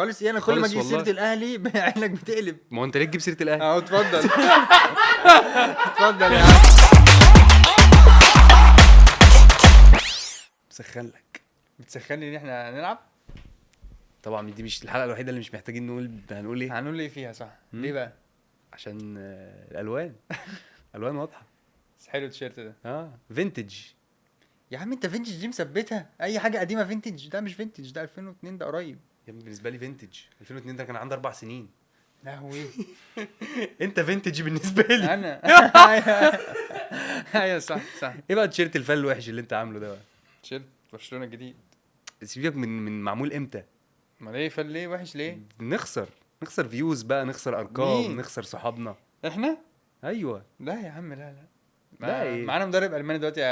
خالص ايه؟ انا كل ما خالص اجيب والله. سيره الاهلي عينك بتقلب. ما هو انت ليه تجيب سيره الاهلي؟ اهو اتفضل اتفضل يا عم. مسخن لك. بتسخني ان احنا هنلعب؟ طبعا دي مش الحلقة الوحيدة اللي مش محتاجين نقول هنقول ايه. هنقول ايه فيها؟ صح. مم. ليه بقى؟ عشان الالوان الوان واضحة. بس حلو التيشيرت ده. Vintage. يا عم انت vintage دي مثبتها، اي حاجة قديمة vintage. ده مش vintage، ده 2002، ده قريب. يا ابني بالنسبة لي vintage 2002 ده كان عندي 4 سنين. لهوي. انت vintage بالنسبة لي. انا ايوه صح صح. ايه بقى التيشيرت الفل الوحش اللي انت عامله ده بقى؟ تيشيرت برشلونة الجديد. سيبك من معمول امتى؟ ما ليه فل؟ ليه وحش ليه؟ نخسر views بقى، نخسر ارقام. مين؟ نخسر صحابنا. احنا؟ ايوه. لا يا عم، لا لا. لا إيه؟ معانا مدرب الماني دلوقتي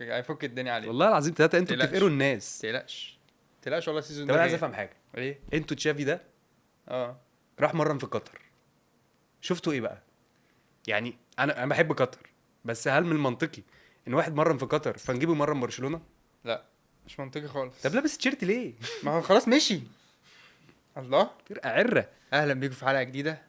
هيفك الدنيا عليه. والله العظيم ثلاثة انتوا تقلقش. بتفقروا الناس. تقلقش تقلقش والله ال season طب ده انا عايز جاي. افهم حاجة. ايه؟ انتوا تشافي ده راح مرن في قطر، شفتوا ايه بقى؟ يعني انا بحب قطر، بس هل من المنطقي ان واحد مرن في قطر فنجيبه يمرن برشلونة؟ لا مش منطقي خالص. طب لابس تيشيرت ليه؟ ما هو خلاص مشي. الله. فرقه عره. اهلا بيكم في حلقة جديدة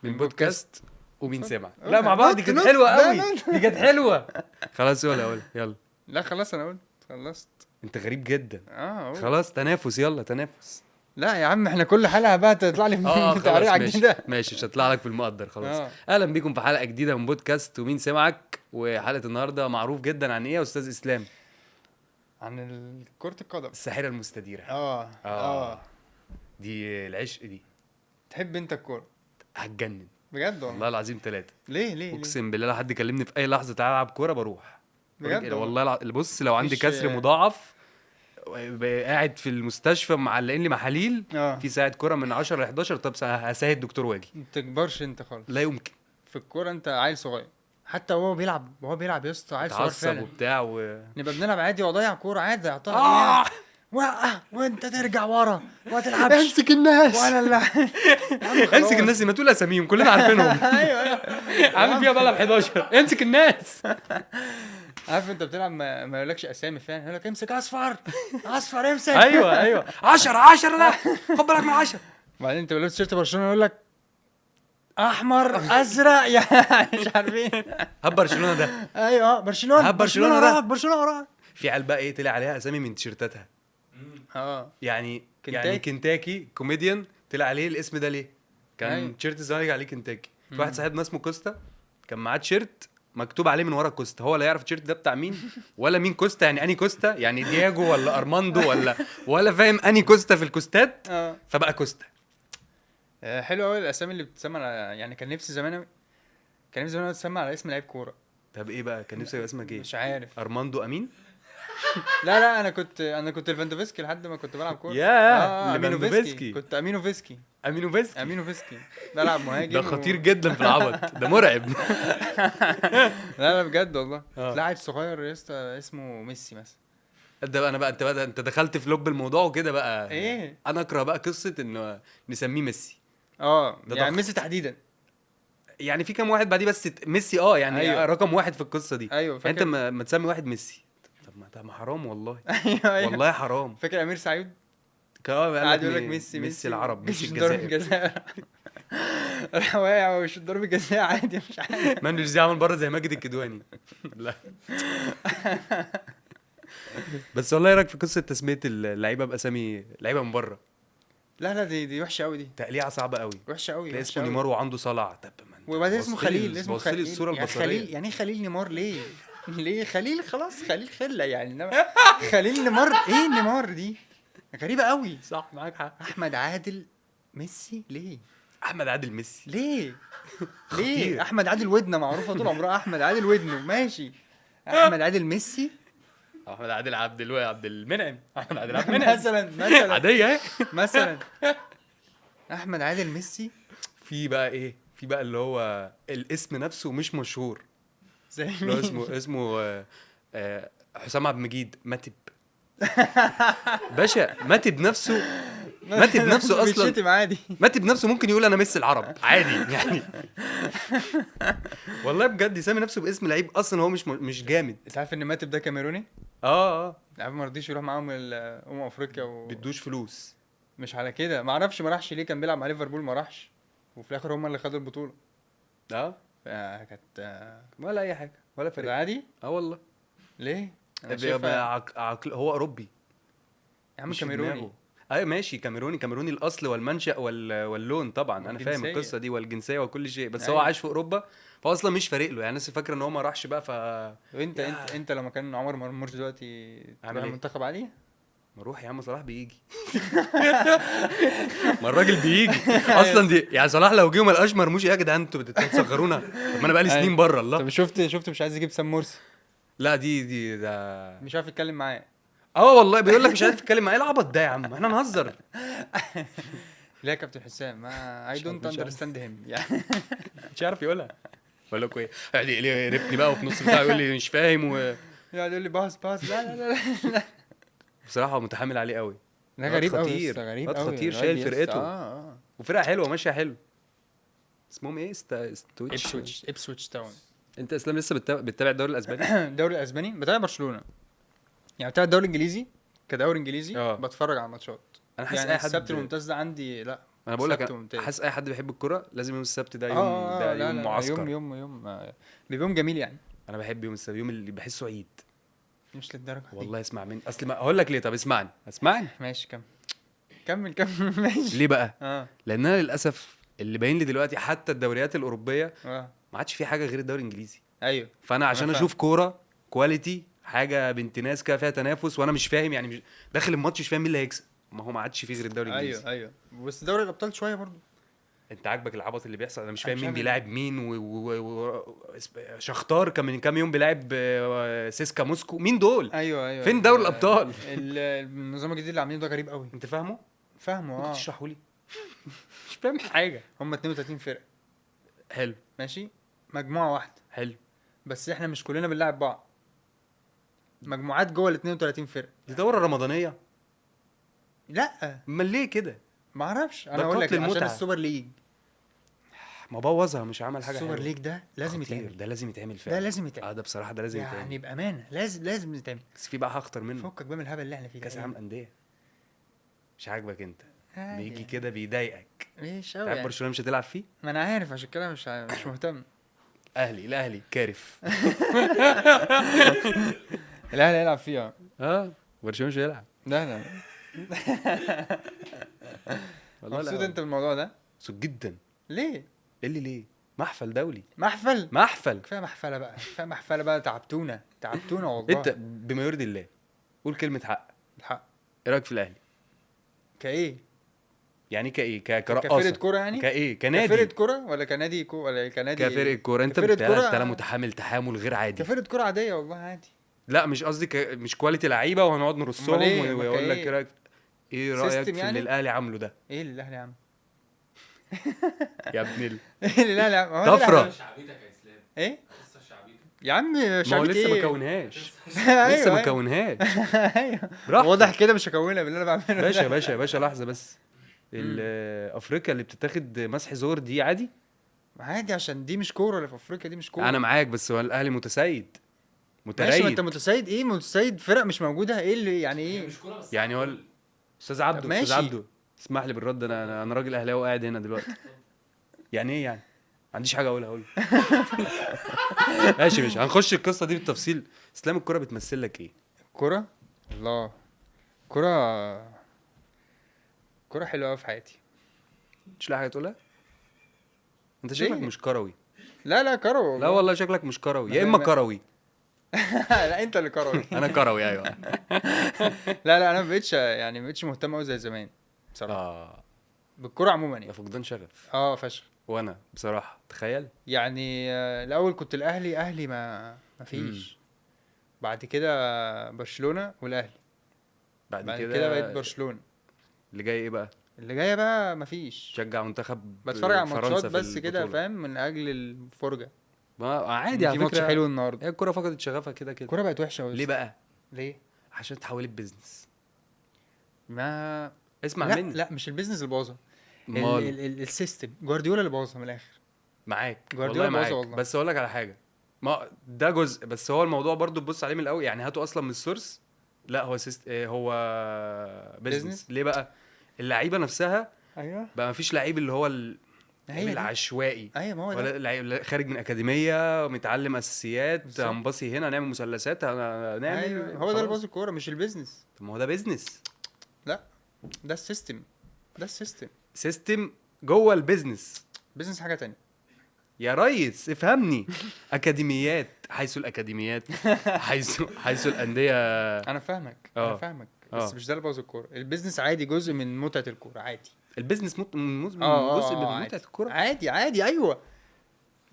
من بودكاست ومين سمع. قول. لا مع بعض دي نط، كانت نط. حلوة لا، قوي. نط. دي كانت حلوة. خلاص يلا يلا يلا. لا خلاص انا قلت خلصت. انت غريب جدا. قول. خلاص تنافس، يلا تنافس. لا يا عم احنا كل حلقة بقى تطلع لي خلاص تعريعه ماشي جديدة. ماشي، مش هطلع لك في المقدر خلاص. اهلا بيكم في حلقة جديدة من بودكاست ومين سمعك. وحلقه النهارده معروف جدا عن ايه يا استاذ اسلام؟ عن كرة القدم. الساحرة المستديرة. دي العشق دي. تحب انت الكورة؟ هتجنن بجد والله. والله العظيم ثلاثة. ليه ليه ليه؟ اقسم بالله لو حد كلمني في اي لحظة تعالى العب كورة بروح. بجد والله بص لو عندي مفيش- كسر مضاعف قاعد في المستشفى معلقين لي محاليل في ساعة كورة من 10 ل 11، طب هساعد الدكتور واجي. ما تكبرش انت خالص. لا يمكن. في الكورة انت عيل صغير، حتى وهو بيلعب، وهو بيلعب يا اسطى عيل صغير اتعصب فعلا. وبتاع نبقى بنلعب عادي واضيع كورة عادي اعطاها وانت ترجع ورا وما تلعبش. امسك الناس. وانا لا. امسك الناس، ما تقول اساميهم كلنا عارفينهم. ايوه ايوه. عامل فيها بلعب 11. امسك الناس. عارف انت بتلعب ما يقولكش اسامي فعلا، يقول لك امسك اصفر اصفر امسك. ايوه ايوه 10 10 ده خد بالك من 10. بعدين انت لابس تيشيرت برشلونة يقول لك احمر ازرق يعني مش عارفين. هب برشلونة ده. ايوه برشلونة. هب برشلونة ده. وراك، برشلونة وراك. في عيال بقى ايه طلع عليها اسامي من تيشيرتاتها. كنتاكي. يعني كنتاكي كوميديان طلع عليه الاسم ده ليه؟ كان تيشيرت الزمالك عليه كنتاكي. في واحد صاحبنا اسمه كوستا كان معاه تيشيرت مكتوب عليه من ورا كوستا، هو لا يعرف التيشيرت ده بتاع مين ولا مين كوستا، يعني اني كوستا، يعني دياجو ولا ارماندو ولا فاهم اني كوستا في الكوستات. فبقى كوستا. حلو قوي الاسامي اللي بتسمى على، يعني كان نفسي زمان أوي، كان نفسي زمان أوي تسمى على اسم لعيب كورة. طب ايه بقى كان نفسك يبقى اسمك ايه؟ مش عارف. ارماندو امين؟ لا لا انا كنت ليفاندوفسكي لحد ما كنت بلعب كورة. ياه، امينوفسكي. ليفاندوفسكي. كنت امينوفسكي. امينوفسكي. امينوفسكي بلعب مهاجم ده خطير جدا في العبط ده، مرعب. لا لا بجد والله. لاعب صغير يا اسطى اسمه ميسي مثلا. ده بقى انا بقى انت بقى انت دخلت في لب الموضوع وكده بقى. ايه؟ انا اكره بقى قصة انه نسميه ميسي. ده يعني ضغط. ميسي تحديدا. يعني في كام واحد بعديه بس ميسي يعني رقم واحد في القصة دي. ايوه يعني انت فاكر. ما تسمي واحد ميسي. طب ما ده حرام والله. ايوه ايوه. والله حرام. فاكر امير سعيد؟ قال قعد يقول لك ميسي ميسي العرب، ميسي ضرب الجزائر. جزاء. راح واقع ومش ضرب جزاء عادي مش عارف. مانويل جوزيه عمل بره زي ماجد الكدواني. لا بس والله ايه رايك في قصة تسميه اللعيبة باسامي لعيبة من بره؟ لا لا دي وحشة قوي، دي تقليعه صعبة قوي. وحشة قوي، تلاقي وحشة اسمه قوي. نيمار وعنده صلع. طب ما انت وبعدين اسمه خليل، اسمه بص لي خليل. الصورة يعني البصرية. خليل، يعني ايه خليل نيمار ليه؟ ليه خليل؟ خلاص خليل خله يعني، انما خليل نيمار ايه نيمار دي؟ غريبة قوي. صح معاك حق. احمد عادل ميسي ليه؟ احمد عادل ميسي ليه؟ خطير. ليه؟ احمد عادل ودنه معروفة طول عمرها، احمد عادل ودنه ماشي. احمد عادل ميسي، احمد عادل عبد المنعم، احمد عادل عبد المنعم مثلا عادية اهي. مثلا احمد عادل ميسي. في بقى ايه؟ في بقى اللي هو الاسم نفسه مش مشهور، زي اللي هو مين؟ اسمه حسام عبد المجيد ماتب. باشا ماتب نفسه، ماتب نفسه اصلا بيتشتم عادي. ماتب نفسه ممكن يقول انا ميسي العرب عادي يعني. والله بجد يسمي نفسه باسم لعيب اصلا هو مش جامد. انت عارف ان ماتب ده كاميروني؟ عارف ما رضيش يروح معاهم افريقيا بيدوش فلوس. مش على كده، ما اعرفش ما راحش ليه، كان بيلعب مع ليفربول ما راحش، وفي الاخر هم اللي خدوا البطولة. كانت ولا اي حاجة ولا فريق عادي. والله ليه؟ انا شايفها عقل، هو اوروبي يا عم، كاميروني. ايوه ماشي، كاميروني الاصل والمنشأ واللون طبعا، انا فاهم القصة دي والجنسيه وكل شيء، بس أيوة. هو عايش في اوروبا فاصلا مش فارق له يعني. الناس فاكره ان هو ما راحش بقى. ف وانت انت لو مكان عمر مرموش دلوقتي تروح المنتخب عليه؟ ما روح يا عم، صلاح بيجي. ما الراجل بيجي اصلا دي يعني. صلاح لو جه وما لقاش مرموش، ايه يا جدعان انتوا بتصغرونا؟ طب ما انا بقالي سنين بره. الله. طب شفت مش عايز يجيب سام مرسي؟ لا دي ده مش عارف يتكلم معاه. والله بيقول لك مش عارف يتكلم معاه. ايه العبط ده يا عم، احنا نهزر. لا يا كابتن حسام، ما I don't understand him يعني. مش عارف يقولها. بقول لكم ايه، يعني قرفني بقى وفي نص بتاع يقول لي مش فاهم يقعد يقول لي pass pass. لا لا لا بصراحة هو متحامل عليه قوي. ده غريب قوي، غريب قوي، خطير، شايل فرقته. وفرقه حلوة ماشية حلو. اسمهم ايه؟ إبسويتش تاون. انت اسلام لسه بتتابع الدوري الاسباني؟ الدوري الاسباني بتابع برشلونة يعني، بتابع الدوري الانجليزي كدوري انجليزي. بتفرج على ماتشات. انا حاسس يعني اي حد السبت الممتاز ده عندي. لا انا بقول لك، حاسس اي حد بيحب الكورة لازم يوم السبت ده يوم، ده يوم معسكر، يوم يوم يوم بيبقى يوم جميل يعني. انا بحب يوم السبت، يوم اللي بحسه عيد. مش للدرجة دي والله. اسمع مني، اصل ما اقول لك ليه. طب اسمعني ماشي، كمل ماشي. ليه بقى؟ لان انا للاسف اللي باين لي دلوقتي حتى الدوريات الاوروبية ما عادش في حاجة غير الدوري الانجليزي. ايوه. فانا عشان اشوف كورة quality، حاجة بنت ناس كده فيها تنافس، وانا مش فاهم يعني، مش داخل الماتش مش فاهم مين اللي هيكسب. ما هو ما عادش فيه غير الدوري الانجليزي. ايوه بس دوري الابطال شوية برضو. انت عاجبك العبط اللي بيحصل؟ انا مش فاهم مين بيلاعب مين، شختار كان من كام يوم بيلاعب سيسكا موسكو. مين دول؟ ايوه فين دوري الابطال؟ النظام الجديد اللي عاملينه ده غريب قوي. انت فاهمه؟ فاهمه. ممكن تشرحه لي؟ مش فاهم حاجة. هم 32 فرقه. حلو ماشي، مجموعة واحدة. حلو، بس احنا مش كلنا بنلعب بعض، مجموعات جوه ال 32 فرقه. دي دوره رمضانيه؟ لا. امال ليه كده؟ ما اعرفش. انا اقول لك عشان ال Super League ما بوظها، مش عمل حاجة. ال Super League ده لازم يتعمل، ده لازم يتعمل فعلا، ده لازم يتعمل. ده بصراحة ده لازم يتعمل يعني، بامانه لازم يتعمل. بس في بقى اخطر منه. فكك بقى من الهبل اللي احنا فيه. كاس العالم اندية مش عاجبك انت؟ بيجي كده بيضايقك. مش قوي يعني. برشلونة مش هتلعب فيه؟ ما انا عارف، عشان كده مش مهتم. الاهلي كارف. الاهلي هيلعب فيها. برشلونة مش هيلعب. لا مبسوط انت بالموضوع ده؟ مبسوط جدا. ليه؟ ايه اللي ليه؟ محفل دولي. محفل. كفاية محفله بقى، كفاية محفله بقى. تعبتونا والله. انت بما يرضي الله قول كلمة حق. الحق. ايه رايك في الاهلي؟ كايه يعني؟ كايه؟ كرقاصه، كفرقه كورة يعني؟ كايه؟ كنادي؟ كفرقه كورة ولا كنادي ولا كنادي؟ كفرقه كورة. انت انت متحامل تحامل غير عادي. كفرقه كورة عادية والله، عادي. لا مش قصدي مش quality لعيبة وهنقعد نرصهم ويقول لك ايه رايك في اللي الاهلي عامله ده؟ ايه اللي الاهلي عامله يا ابن ايه اللي الاهلي عامله؟ طفرة. شعبيتك يا اسلام. ايه قصة شعبيتك يا عم؟ شعبيتي لسه ما كونهاش. لسه ما كونهاش. ايوه واضح كده مش هكونها باللي انا بعمله. باشا باشا باشا لحظة بس. افريقيا اللي بتتاخد مسح زور دي عادي؟ عادي، عشان دي مش كورة. اللي في افريقيا دي مش كورة. انا معاك، بس هو الاهلي متسيد. ماشي، ما انت متسيد ايه؟ متسيد فرق مش موجودة. ايه اللي يعني ايه؟ مش كورة بس يعني. هو استاذ عبده، استاذ عبده اسمح لي بالرد، انا راجل اهلاوي قاعد هنا دلوقتي. يعني ايه يعني؟ ما عنديش حاجة اقولها. اقول ماشي ماشي، هنخش القصة دي بالتفصيل. اسلام، الكورة بتمثل لك ايه؟ الكورة؟ الله، كورة حلوة قوي في حياتي. مش لاقي حاجة تقولها؟ انت شكلك مش كروي. لا كروي. لا والله شكلك مش كروي، يا اما كروي. لا انت اللي كروي. انا كروي ايوه. لا انا ما بقتش يعني، ما بقتش مهتم قوي زي زمان بصراحة. بالكورة عموما يعني. ده فقدان شغف. فشخ. وانا بصراحة تخيل يعني، الاول كنت الاهلي اهلي ما فيش. بعد كده برشلونة والاهلي. بعد كده بقيت برشلونة. اللي جاي ايه بقى؟ اللي جاية بقى مفيش. شجع منتخب، بتفرج على ماتشات بس كده فاهم، من اجل الفرجة. ما عادي على فكرة، في ماتش حلو النهارده. هي الكورة فقدت شغفها كده كده. الكورة بقت وحشة. ليه بقى؟ ليه؟ عشان اتحولت business. ما اسمع لا مني. لا مش ال business اللي بوظها، ال system. جوارديولا اللي بوظها من الاخر. معاك والله، معاك والله. بس اقول لك على حاجة، ما ده جزء بس، هو الموضوع برضو تبص عليه من الاول يعني. هاته اصلا من ال source. لا هو هو business. ليه بقى؟ اللعيبة نفسها. ايوه بقى مفيش لعيب اللي هو العشوائي. ايوه ما هو ده ولا لعيب خارج من اكاديمية متعلم اساسيات، هنباصي هنا، هنعمل مثلثات، هنعمل. أيوة. هو ده اللي باظ الكورة مش ال business. طب ما هو ده business. لا ده ال system، ده ال system. system جوه ال business. business حاجة تانية يا ريس، افهمني. اكاديميات، حيث الاكاديميات، حيث الاندية. انا فاهمك، انا فاهمك، بس مش ده اللي بوظ الكورة. ال business عادي، جزء من متعه الكورة عادي. ال business جزء من متعه الكورة عادي عادي. ايوه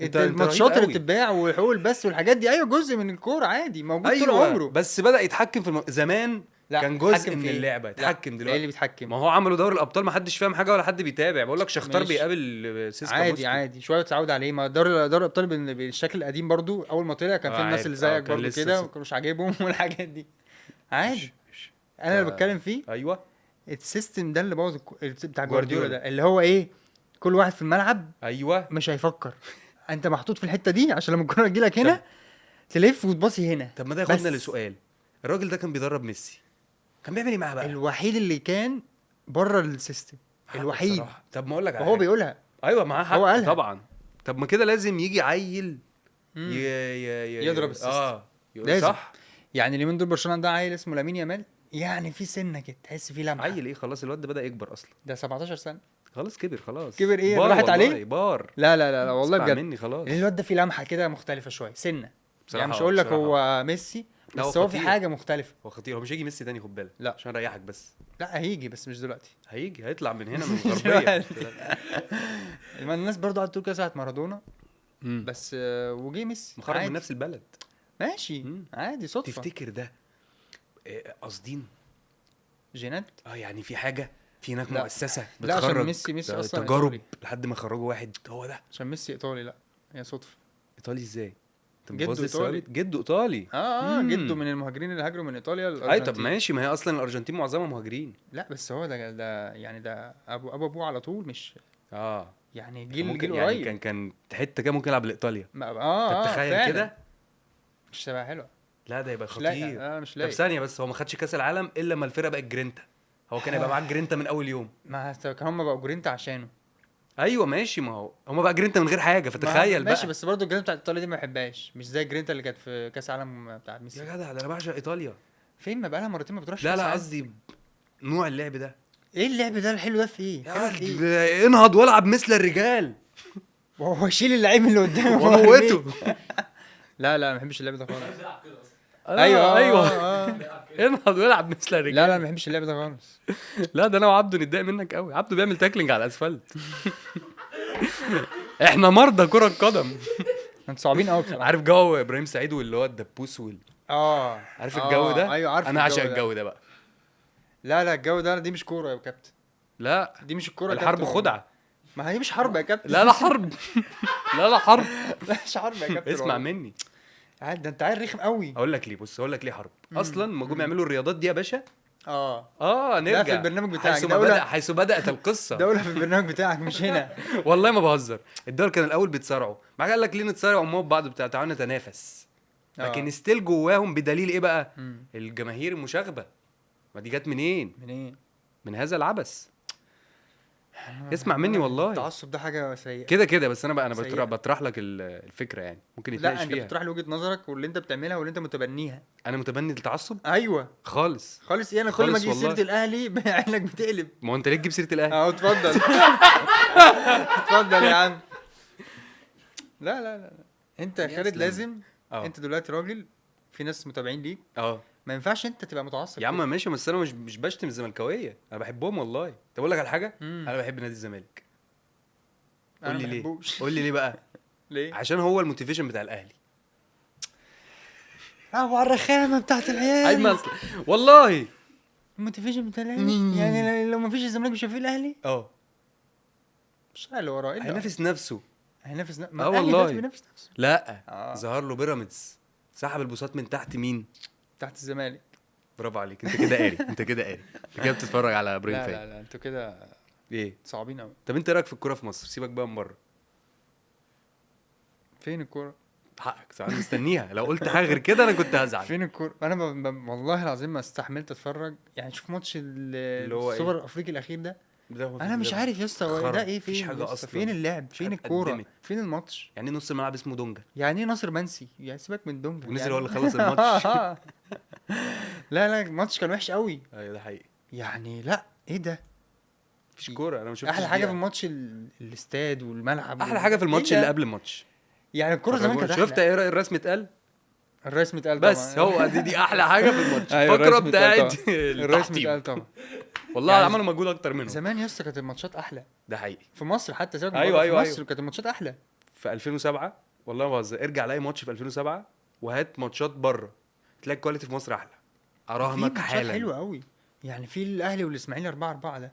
انت الماتشات اللي بتتباع وحقوق البث والحاجات دي، ايوه جزء من الكورة عادي، موجود. أيوة. طول عمره، بس بدا يتحكم في زمان. لا كان جزء من اللعبة يتحكم. دلوقتي ايه اللي بيتحكم؟ ما هو عملوا دوري الابطال ما حدش فاهم حاجة ولا حد بيتابع. بقول لك شختار بيقابل سيسكا عادي موسكو. عادي شوية تتعود عليه. ما دوري الابطال بالشكل القديم برضو اول ما طلع كان في الناس اللي زيك برضو كده وما كانوش عاجبهم والحاجات دي عادي. انا اللي بتكلم فيه ايوه ال system ده اللي بوظ بتاع جوارديولا ده، اللي هو ايه، كل واحد في الملعب ايوه مش هيفكر، انت محطوط في الحتة دي عشان لما الكورة تجيلك هنا تلف وتباصي هنا. طب ما ده ياخدنا لسؤال، الراجل ده كان بيدرب ميسي، كان بيعمل ايه معاه بقى؟ الوحيد اللي كان بره ال system، الوحيد بصراحة. طب ما اقول لك وهو بيقولها. ايوه معاه حق هو طبعا. طب ما كده لازم يجي عيل يضرب ال system. لازم. صح. يعني اليومين دول برشلونة ده عيل اسمه لامين يامال، يعني في سنة كده تحس فيه لمعة. عيل ايه؟ خلاص الواد ده بدا يكبر اصلا، ده 17 سنة خلاص، كبر خلاص. كبر ايه؟ راحت عليه بار. لا لا لا, لا والله بجد مني خلاص. الواد ده فيه لمحه كده مختلفة شوية سنة، يعني مش هقول لك هو ميسي، بس هو في حاجة مختلفة. هو خطير، هو مش هيجي ميسي تاني خد بالك. لا عشان اريحك بس. لا هيجي بس مش دلوقتي، هيجي هيطلع من هنا من الغربية. الناس برضو قعدت تقول كده ساعة مارادونا، بس وجي ميسي مخرج من نفس البلد. ماشي عادي صدفة. تفتكر ده قاصدين جينات؟ يعني في حاجة في هناك مؤسسة بتخرج. لا عشان ميسي اصلا تجارب لحد ما خرجوا واحد هو ده. عشان ميسي ايطالي. لا هي صدفة. ايطالي ازاي؟ جده ايطالي. جده ايطالي. جده من المهاجرين اللي هاجروا من ايطاليا للارجنتين. اي طب ماشي، ما هي اصلا الارجنتين معظمها مهاجرين. لا بس هو ده يعني ده ابو ابوه على طول، مش يعني جيل قريب يعني. كان حتة كده ممكن يلعب لايطاليا. طب تخيل كده، مش تبقى حلوة؟ لا ده يبقى خطير. مش لاقي. طب ثانية بس، هو ما خدش كاس العالم الا لما الفرقة بقت جرينتا. هو كان يبقى معاك جرينتا من اول يوم. ما كان هم بقوا جرينتا عشانه. ايوه ماشي، ما هو هم بقى جرينتا من غير حاجة، فتخيل بقى. ماشي بس برضه الجرينتا بتاعت ايطاليا دي ما بحبهاش، مش زي الجرينتا اللي كانت في كاس العالم بتاع ميسي. يا جدع ده انا بعشق ايطاليا. فين ما بقى لها مرتين ما بتروحش. لا لا قصدي نوع اللعب ده. ايه اللعب ده الحلو ده في ايه؟ انهض والعب مثل الرجال، وهو شيل اللعيب اللي قدامه وموته. لا لا ما بحبش اللعب ده خالص. ايوه ايوه انهض والعب مثل الرجال. لا لا ما بحبش اللعب ده خالص. لا ده انا وعبده نتضايق منك قوي. عبده بيعمل tackling على الاسفلت. احنا مرضى كرة قدم. انتوا صعبين قوي بصراحة. عارف جو ابراهيم سعيد واللي هو الدبوس وال عارف الجو ده؟ ايوه عارف. انا عاشق الجو ده بقى. لا لا الجو ده دي مش كورة يا كابتن. لا دي مش الكورة، الحرب خدعه. ما هي مش حرب يا كابتن. لا لا حرب. لا لا حرب. لا مش حرب يا كابتن. اسمع مني ده انت عيل رخم قوي. اقول لك ليه، بص اقول لك ليه حرب اصلا. ما جم يعملوا الرياضات دي يا باشا. نرجع ده في البرنامج بتاعك. حيث بدات القصة. دولة في البرنامج بتاعك مش هنا. والله ما بهزر. الدول كان الاول بيتصارعوا، ما قال لك ليه نتصارع وموت بعض بتاع، تعالوا نتنافس. لكن still جواهم بدليل ايه بقى؟ الجماهير المشاغبه. ما دي جت منين؟ من هذا العبث. اسمع مني والله التعصب ده حاجة سيئه كده كده. بس انا بقى انا بطرح لك الفكرة يعني، ممكن يتناقش فيها. لا انت بتطرح لي وجهه نظرك واللي انت بتعملها واللي انت متبنيها. انا متبني التعصب؟ ايوه خالص خالص. ايه انا كل ما اجيب سيره الاهلي عينك بتقلب. ما هو انت ليه تجيب سيره الاهلي؟ اهو اتفضل. اتفضل يا عم. لا لا لا انت يا خالد لازم انت دلوقتي راجل في ناس متابعين ليك. ما ينفعش انت تبقى متعصب يا عم. ماشي بس انا مش بشتم الزملكاويه، انا بحبهم والله. طب اقول لك على حاجة، انا بحب نادي الزمالك. قول لي ليه؟ قول لي ليه بقى؟ ليه؟ عشان هو ال motivation بتاع الاهلي. وعلى الرخامه بتاعت العيال. ايوه والله ال motivation بتاع الاهلي. يعني لو ما فيش الزمالك مش هيبقى الاهلي. مش اللي وراه هينافس نفسه. هينافس نفسه والله بينافس نفسه. لا ظهر له بيراميدز سحب البساط من تحت مين؟ تحت الزمالك. برافو عليك، انت كده قاري. انت كده قاري، انت كده بتتفرج على ابراهيم فايق. لا لا انتوا كده ايه صعبين قوي. طب انت رايك في الكورة في مصر؟ سيبك بقى من بره. فين الكورة؟ حقك صح، مستنيها. لو قلت حاجة غير كده انا كنت هزعل. فين الكورة؟ انا والله العظيم ما استحملت اتفرج. يعني شوف ماتش السوبر إيه؟ الافريقي الاخير ده انا مش عارف يا اسطى ده ايه، فين حاجة اصلا، فين اللعب، فين الكورة، فين الماتش؟ يعني نص الملعب اسمه دونجا، يعني ايه ناصر منسي، يعني سيبك من دونجا ونزل يعني هو اللي خلص الماتش. لا الماتش كان وحش قوي. ايوه ده حقيقي يعني. لا ايه ده، مفيش كورة. انا ما شفتش احلى حاجة في الماتش الاستاد والملعب، احلى حاجة في الماتش اللي قبل الماتش. يعني الكورة زمان كانت احلى. شفت ايه الرسم اتقال؟ الرسم اتقال طبعا، بس هو دي احلى حاجة في الماتش. الفقرة بتاعت الرسم اتقال طبعا. والله يعني عملوا مجهود اكتر منه زمان يا اسطى. كانت الماتشات احلى. ده حقيقي في مصر حتى، سيبك. ايوه ايوه في مصر كانت الماتشات احلى في 2007. والله ما بهزر، ارجع لاي ماتش في 2007 وهات ماتشات بره تلاقي ال quality في مصر احلى. اراهنك حالا حلوة قوي. يعني في الاهلي والاسماعيلي 4-4 ده،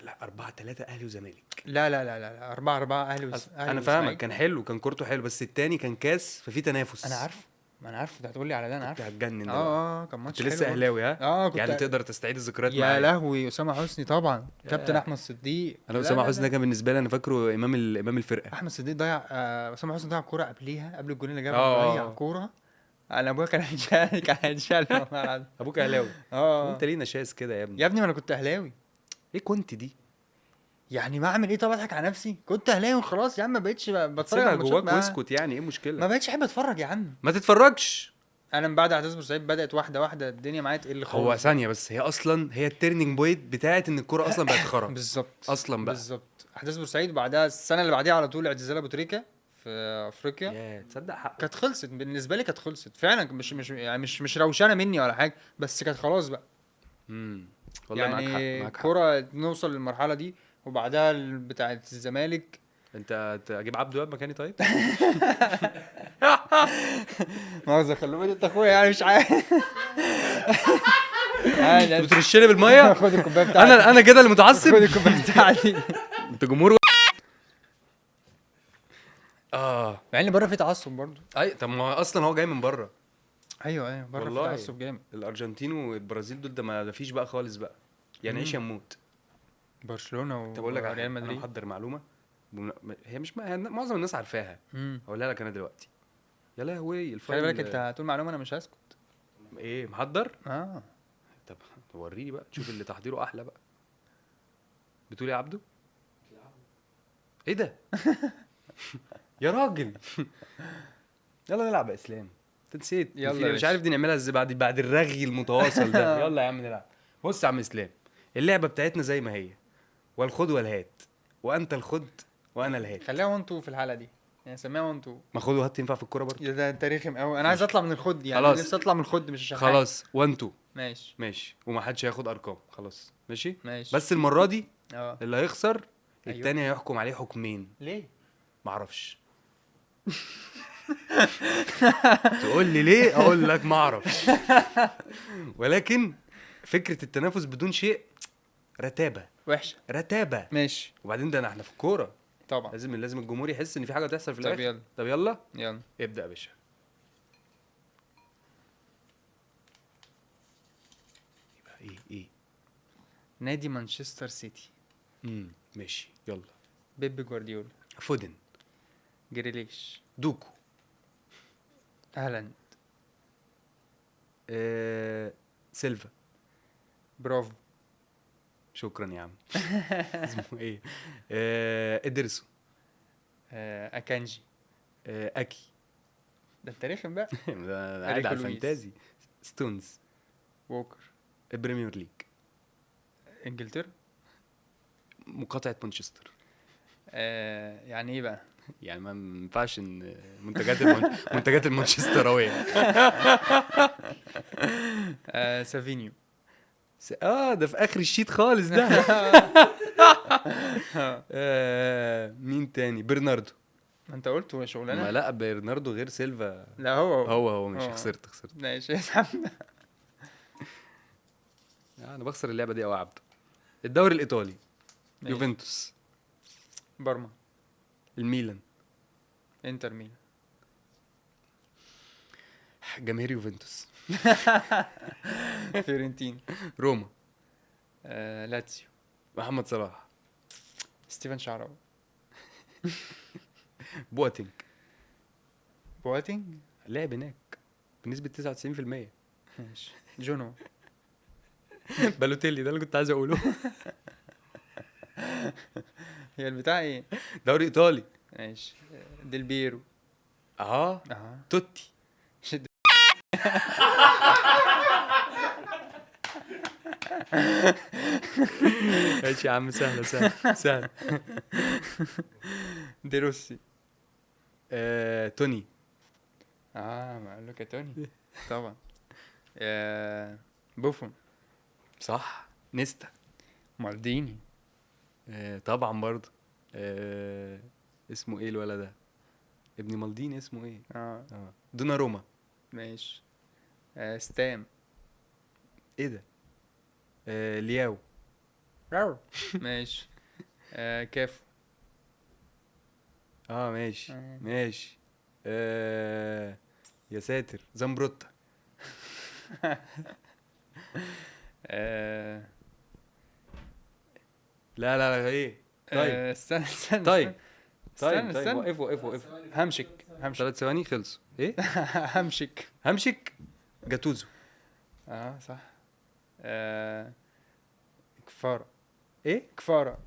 لا 4-3 اهلي وزمالك. لا لا لا لا 4-4 اهلي وزمالك. انا فاهمك، كان حلو، كان كورته حلو، بس التاني كان كاس ففي تنافس. انا عارف، ما انا عارف انت هتقول لي على ده، انا عارف. كنت هتجنن. كان ماتش حلو. كنت لسه اهلاوي. ها يعني تقدر تستعيد الذكريات معايا. يا لهوي، اسامة حسني طبعا، كابتن احمد صديق. انا اسامة حسني ده كان بالنسبة لي انا فاكره امام الفرقة. احمد صديق ضيع، اسامة حسني ضيع كورة قبليها، قبل الجول اللي جابه ضيع كورة. انا ابويا كان هيتشال والله العظيم. ابوك اهلاوي؟ انت ليه نشاز كده يا ابني؟ يا ابني ما انا كنت اهلاوي. ايه كنت دي يعني؟ ما اعمل ايه؟ طب اضحك على نفسي؟ كنت اهلاوي وخلاص يا عم، ما بقتش بتفرج على الماتشات. جواك واسكت، يعني ايه المشكلة؟ ما بقتش احب اتفرج يا عم. ما تتفرجش. انا من بعد اعتزال بورسعيد بدات واحدة واحدة الدنيا معايا تقل خالص. هو ثانية بس، هي اصلا هي ال turning point بتاعت ان الكورة اصلا بقت خرا. بالظبط، اصلا بقى بالظبط. احداث بورسعيد وبعدها السنة اللي بعديها على طول اعتزال ابو تريكه في افريقيا. يا تصدق حق، كانت خلصت بالنسبة لي، كانت خلصت فعلا. مش يعني مش روشانه مني ولا حاجة، بس كانت خلاص بقى. والله يعني معاك حق، معاك حق. كرة نوصل للمرحلة دي وبعدها بتاعه الزمالك. انت اجيب عبده وهاب مكاني طيب؟ مؤاخذة خلوه انت اخويا يعني مش عارف. انت بترشني بالمية؟ خد الكوباية بتاعتي. انا كده اللي متعصب. خد الكوباية بتاعتي. انت جمهور. مع ان بره في تعصب برضه. اي طب ما اصلا هو جاي من بره. ايوه بره في تعصب جامد. الارجنتين والبرازيل دول ده ما فيش بقى خالص بقى، يعني عيش يا موت. برشلونة طب اقول لك وريال مدريد. انا محضر معلومة هي مش معظم الناس عارفاها، هقولها لك انا دلوقتي. يا لهوي ال file. خلي بالك انت هتقول معلومة انا مش هسكت. ايه محضر؟ طب وريني بقى، تشوف اللي تحضيره احلى بقى. بتقول يا عبده؟ ايه ده؟ يا راجل. يلا نلعب يا اسلام. انت نسيت. يلا مش عارف دي نعملها ازاي بعد الرغي المتواصل ده. يلا يا عم نلعب. بص يا عم اسلام، اللعبة بتاعتنا زي ما هي، والخد والهات، وانت الخد وانا الهات. خليها 1 2 في الحلقة دي، يعني سميها 1 2. ما خد وهات تنفع في الكورة برضه. ده انت رخم قوي، انا عايز اطلع من الخد يعني. خلاص. نفسي اطلع من الخد مش عشان خلاص 1 2. ماشي ماشي، وما حدش هياخد ارقام. خلاص ماشي ماشي. بس المرة دي اللي هيخسر التاني هيحكم عليه حكمين. ليه؟ معرفش. تقول لي ليه؟ اقول لك معرفش. ولكن فكرة التنافس بدون شيء رتابه وحشة، رتابه. ماشي. وبعدين ده احنا في الكورة طبعا، لازم الجمهور يحس ان في حاجة تحصل في الاخر. طب يلا، طب يلا يلا ابدا يا باشا. يبقى ايه نادي مانشستر سيتي. ماشي يلا. بيب جوارديولا، فودن، جريليش، دوكو، هالاند، سيلفا. برافو، شكرا يا عم. اسمه ايه؟ ادرسو، اكانجي، اكي. ده انت رخم بقى. ده قاعد على ال fantasy. ستونز، ووكر، البريمير ليج، انجلترا، مقاطعه مانشستر. يعني ايه بقى؟ يعني ما ينفعش ان منتجات منتجات المانشستراويه. سافينيو. ده في اخر ال sheet خالص ده. مين تاني؟ برناردو. ما انت قلت شغلانة. ما لا برناردو غير سيلفا. لا هو هو ماشي. خسرت. ماشي يا عم. انا بخسر اللعبة دي قوي يا عبده. الدوري الايطالي، يوفنتوس، بارما، الميلان، انتر ميلان، جماهير يوفنتوس، فيورنتين، روما، لاتسيو، محمد صلاح، ستيفن شعراوي، بواتينج، بواتينج لعب هناك بنسبة 99%. ماشي. جونو. بالوتيلي، ده اللي كنت عايز اقوله. هي البتاع ايه؟ دوري ايطالي. ماشي. ديل بيرو. اه. توتي. شد. ماشي يا عم، سهلة سهلة سهلة. ديروسي. توني. ما لوكا توني طبعا. بوفون. صح. نيستا. مالديني. طبعا برضه. اسمه ايه الولد ده؟ ابن مالديني اسمه ايه؟ دوناروما. ماشي. ستام. ايه ده؟ لياو. ماشي. كافو. ماشي. ماشي. يا ساتر، زامبروتا. لا لا لا، ايه؟ طيب استنى استنى. طيب طيب طيب، وقف وقف وقف. همشك. 3 ثواني خلصوا. ايه؟ همشك. همشك. جاتوزو. صح. كفارة. ايه؟ كفارة.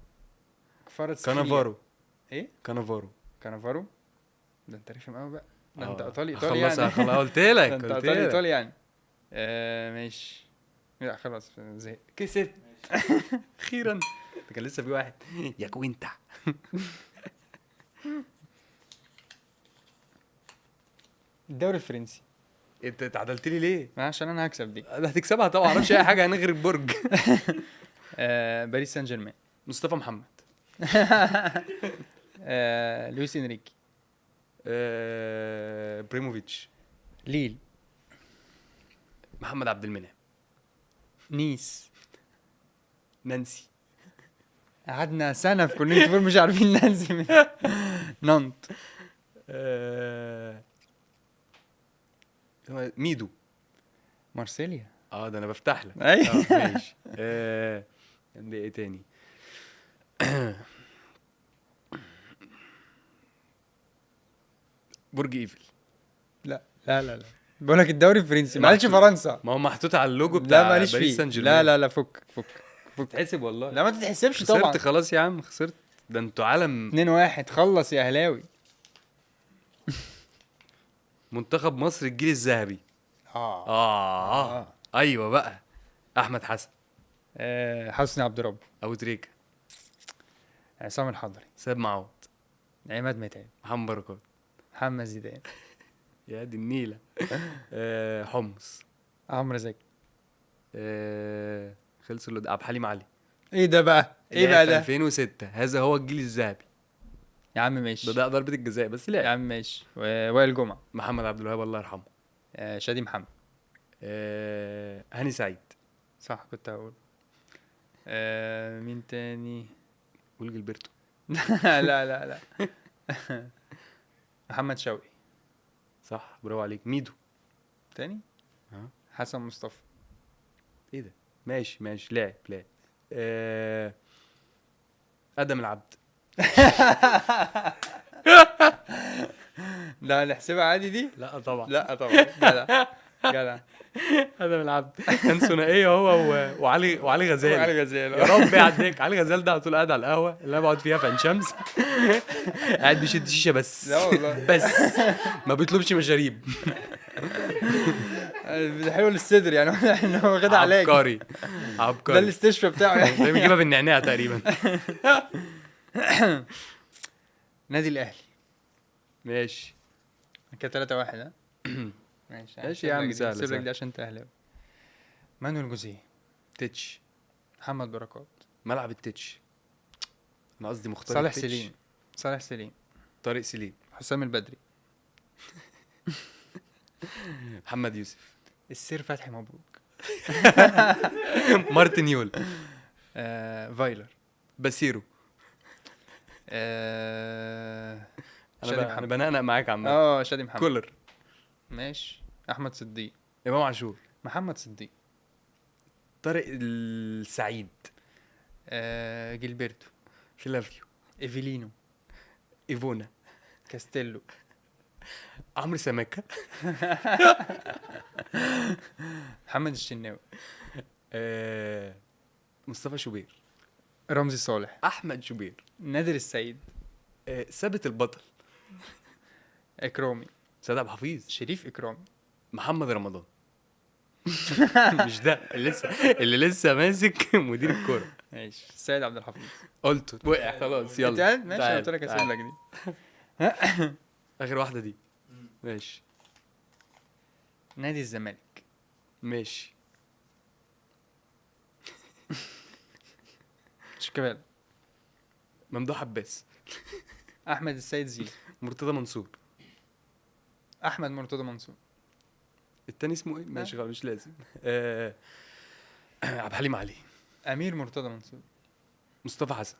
كانافارو. ايه؟ كانافارو. كانافارو. ده انت رخم قوي بقى، ده انت ايطالي ايطالي يعني. خلاص قلت لك، انت ايطالي ايطالي يعني. ماشي. لا خلاص زهقت. كسبت اخيرا. ده كان لسه في واحد يا كوينتا. الدوري الفرنسي. انت اتعدلت لي ليه؟ عشان انا هكسب دي. هتكسبها طبعا، ما اعرفش اي حاجة عن غير البرج. باريس سان جيرمان. مصطفى محمد. لويس انريكي. بريموفيتش. ليل. محمد عبد المنعم. نيس. نانسي. قعدنا سنة في كليه فور مش عارفين نانسي من نانت. ميدو. مارسيليا. ده انا بفتح لك. ايوه ماشي. عندي ايه تاني؟ برج ايفل. لا لا لا لا، بقول لك الدوري الفرنسي، ما قالش فرنسا. ما هو محطوط على اللوجو بتاع باريس سان جيرمان. لا لا لا، فك فك فك. تحسب والله. لا ما تتحسبش طبعا. خسرت خلاص يا عم، خسرت. ده انتوا عالم. 2-1. خلص يا اهلاوي. منتخب مصر الجيل الذهبي. ايوه بقى. احمد حسن. حسني عبد رب. ابو تريكه. عصام الحضري. سيد معوض. عماد متعب. محمد بركات. محمد زيدان. يا دي النيله. حمص. عمرو زكي. خلصوا عبد الحليم علي. ايه ده بقى؟ ايه بقى ده؟ 2006. هذا هو الجيل الذهبي يا عم. ماشي. ده ضربة الجزاء بس لعب يا عم. ماشي. وائل جمعة. محمد عبد الوهاب الله يرحمه. شادي محمد. هاني سعيد. صح كنت هقول. مين تاني؟ قول جilberto. لا لا لا. محمد شوقي. صح، برافو عليك. ميدو تاني. حسن مصطفى. ايه ده؟ ماشي ماشي. لعب لعب. ادم العبد. لا نحسبها عادي دي؟ لا طبعا. لا طبعا. جدع جدع. ادم العبد كان ثنائية هو وعلي غزال. وعلي غزال. يا رب يعديك. علي غزال ده على طول قاعد على القهوة اللي انا بقعد فيها في عين شمس، قاعد بيشد شيشة بس. لا والله. بس ما بيطلبش مشاريب. حلو للصدر يعني، ان هو واخدها علاج. عبقري عبقري. ده الاستشفاء بتاعه يعني. ده بيجيبها بالنعناع تقريبا. نادي الاهلي. ماشي كده 3-1. ها ماشي ماشي يا عم، سهل. سيب لك دي عشان انت اهلاوي. مانويل جوزيه. تتش. محمد بركات. ملعب التتش. انا قصدي مختار. صالح سليم. صالح سليم. طارق سليم. حسام البدري. محمد يوسف. السير فتحي مبروك. مارتن يول. فايلر. باسيرو. انا بنقنق معاك عم. شادي محمد. كولر. ماشي. احمد صديق. امام عاشور. محمد صديق. طارق السعيد. جilberto. فلافيو. ايفيلينو. ايفونا. كاستيلو. عمرو سماكه. محمد الشناوي. مصطفى شوبير. رمزي صالح. احمد شوبير. نادر السيد. ثابت البطل. اكرامي. سيد عبد الحفيظ. شريف اكرامي. محمد رمضان. مش ده اللي لسه ماسك مدير الكورة. ماشي. سيد عبد الحفيظ. قلته وقع خلاص. يلا ماشي، انا قلت لك هسيب لك دي. اخر واحدة دي. ماشي. نادي الزمالك. ماشي. شيكابالا. ممدوح عباس. احمد السيد زيزو. مرتضى منصور. احمد مرتضى منصور. التاني اسمه ايه؟ ماشي خلاص مش لازم. عبد الحليم علي. امير مرتضى منصور. مصطفى حسن.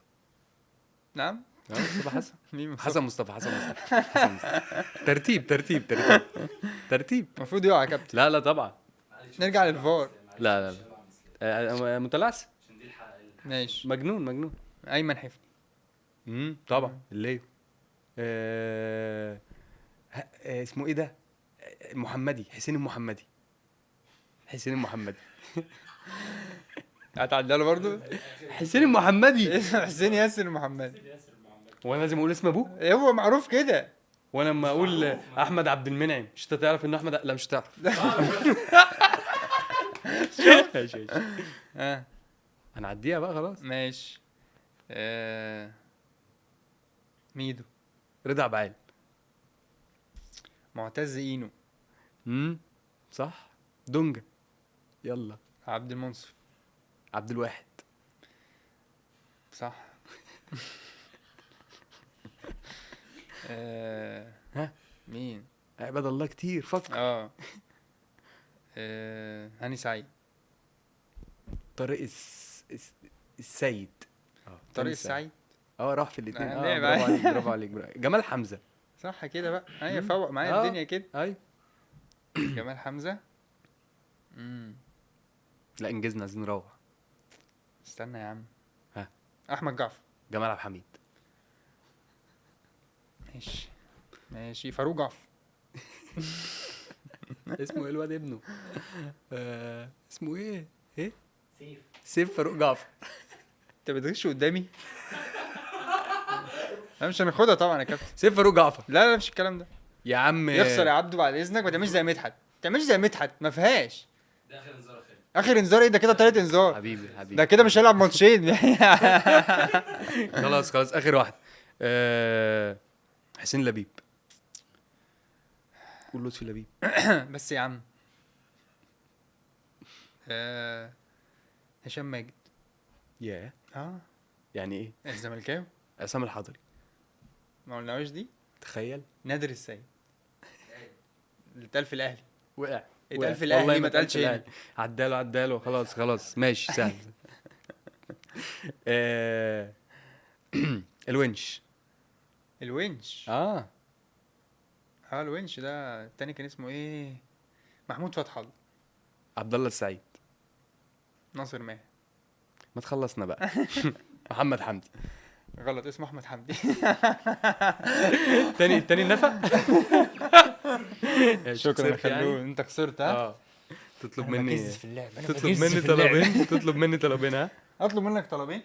نعم مصطفى حسن. مين حسن؟ مصطفى حسن. مصطفى حسن. ترتيب ترتيب ترتيب ترتيب. المفروض يقع يا كابتن. لا لا طبعا نرجع للفار. لا لا لا متلعس. ماشي. مجنون مجنون. ايمن حفني. طبعا الليو. اسمه ايه ده؟ محمدي. حسين المحمدي. حسين المحمدي. هتعدله برضو؟ حسين المحمدي. حسين ياسر المحمدي. وانا لازم اقول اسم ابوه؟ هو معروف كده. وانا لما اقول احمد عبد المنعم مش انت تعرف ان احمد؟ لا مش هتعرف. ماشي ماشي. هنعديها بقى خلاص. ماشي. ميدو. رضا عبعال. معتز اينو. صح. دونجا. يلا. عبد المنصف. عبد الواحد. صح. ها مين؟ عباد الله كتير. فكر. هاني سعيد. طارق السيد. طارق السعيد. راح في الاثنين. برافو عليك برافو عليك. جمال حمزة. صح كده بقى. ايوه فوق معايا الدنيا كده. ايوه جمال حمزة. لا انجزنا، عايزين نروح. استنى يا عم. ها. احمد جعفر. جمال عبد الحميد. ماشي ماشي. فاروق جعفر. اسمه ايه الواد ابنه؟ اسمه ايه؟ ايه؟ سيف. سيف فاروق جعفر. انت بتغش قدامي؟ انا مش هناخدها طبعا يا كابتن. سيف فاروق جعفر. لا لا مش الكلام ده يا عم. يخسر يا عبده بعد اذنك. ما تعملش زي مدحت، ما تعملش زي مدحت، ما فيهاش. ده اخر انذار يا خالد. اخر انذار ايه ده؟ كده تالت انذار. حبيبي حبيبي ده كده مش هيلعب ماتشين. خلاص خلاص اخر واحد. حسين لبيب. قول لطفي لبيب. بس يا عم. هشام ماجد. ياه. يعني ايه؟ الزملكاوي. عصام الحضري. ما قلناهوش دي. تخيل. نادر السيد. اللي اتقال في الاهلي. وقع. اتقال في الاهلي ما اتقالش هنا. عداله عداله خلاص خلاص ماشي سهل. الونش. الونش. الونش ده التاني كان اسمه ايه؟ محمود فتح الله. عبد الله السعيد. ناصر ماهر. ما تخلصنا بقى. محمد حمدي. غلط، اسمه احمد حمدي. تاني النفق. شكرا خلود، انت خسرت. ها تطلب مني تطلب مني طلبين. تطلب مني طلبين. ها اطلب منك طلبين.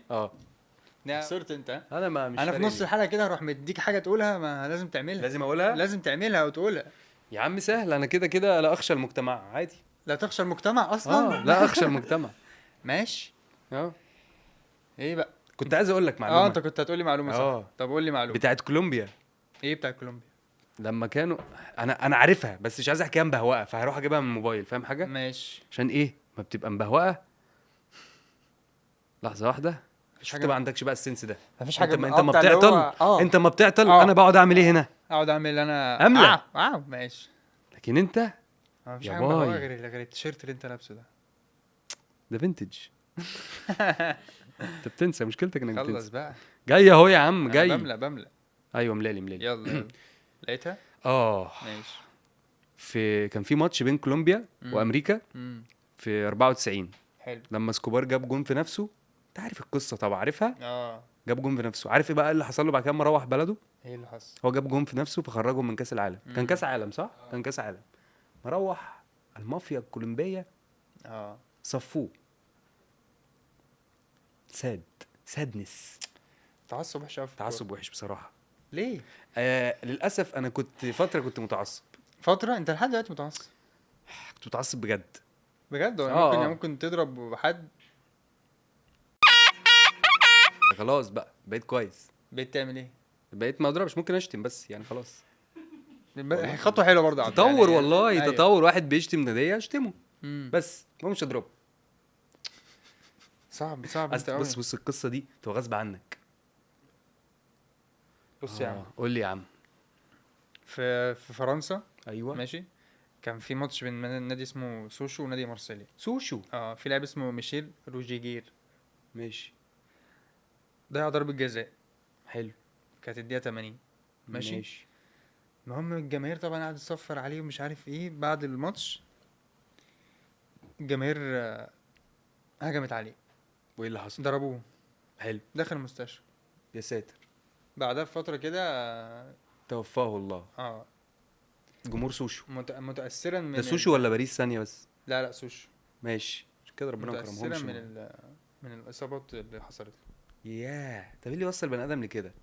خسرت انت. انا ما مش انا في نص الحلقة كده هروح مديك حاجة تقولها، ما لازم تعملها. لازم اقولها، لازم تعملها وتقولها يا عم. سهل، انا كده كده لا اخشى المجتمع عادي. لا تخشى المجتمع اصلا. لا اخشى المجتمع. ماشي. ايه بقى؟ كنت عايز اقول لك معلومة. انت كنت هتقول لي معلومة صح. طب قول لي معلومة بتاعت كولومبيا. ايه بتاعت كولومبيا؟ لما كانوا انا عارفها بس مش عايز احكيها مبهوقه، فهروح اجيبها من الموبايل. فاهم حاجة؟ ماشي. عشان ايه ما بتبقى مبهوقه؟ لحظة واحدة. مش انت ما عندكش بقى ال sense ده. مفيش حاجة. انت ما بتعطل. انت ما بتعطل. انا بقعد اعمل ايه هنا؟ اقعد اعمل انا املى. ماشي. لكن انت مفيش حاجة مبهوقه غير التيشيرت اللي انت لابسه ده. ده vintage. انت بتنسى، مشكلتك انك بتنسى. خلص بقى. جاي اهو يا عم، جاي. بملى. ايوه ملالي. يلا. لقيتها؟ ماشي. في كان في ماتش بين كولومبيا وامريكا في 94. حلو. لما سكوبار جاب جون في نفسه. انت عارف القصة طبعا، عارفها؟ جاب جون في نفسه. عارف ايه بقى اللي حصل له بعد كده لما روح بلده؟ ايه اللي حصل؟ هو جاب جون في نفسه فخرجهم من كاس العالم. كان كاس عالم صح؟ كان كاس عالم. مروح المافيا الكولومبيه صفوه. sadness. تعصب وحش قوي. تعصب وحش بصراحة. ليه؟ للاسف انا كنت فترة كنت متعصب. فترة؟ انت لحد دلوقتي متعصب؟ كنت متعصب بجد بجد. ممكن يعني ممكن تضرب حد. خلاص بقى بقيت كويس. بقيت تعمل ايه؟ بقيت ما اضربش، ممكن اشتم بس يعني خلاص. خطوة حلوة برضه. تطور يعني والله. أيوة. تطور. واحد بيشتم ناديه اشتمه بس ما مش اضربه. صعب صعب. بس بص القصة دي تبقى غصب عنك. بص يا عم قول لي يا عم. في فرنسا. ايوه ماشي. كان في ماتش بين نادي اسمه سوشو ونادي مارسيليا. سوشو في لاعب اسمه ميشيل روجيجير. ماشي. ضيع ضربه جزاء. حلو. كانت الدقيقة 80. ماشي. المهم الجماهير طبعا قعدت تصفر عليه ومش عارف ايه. بعد الماتش الجماهير هجمت عليه. وايه اللي حصل؟ ضربوه. حلو. دخل المستشفى. يا ساتر. بعدها بفترة كده توفاه الله. جمهور سوشو متاثرا من ده. سوشو ولا باريس؟ ثانية بس. لا سوشو. ماشي. عشان كده ربنا ما كرمهمش. متاثرا من الاصابات اللي حصلت له. ياه. طب ايه اللي وصل بني ادم لكده؟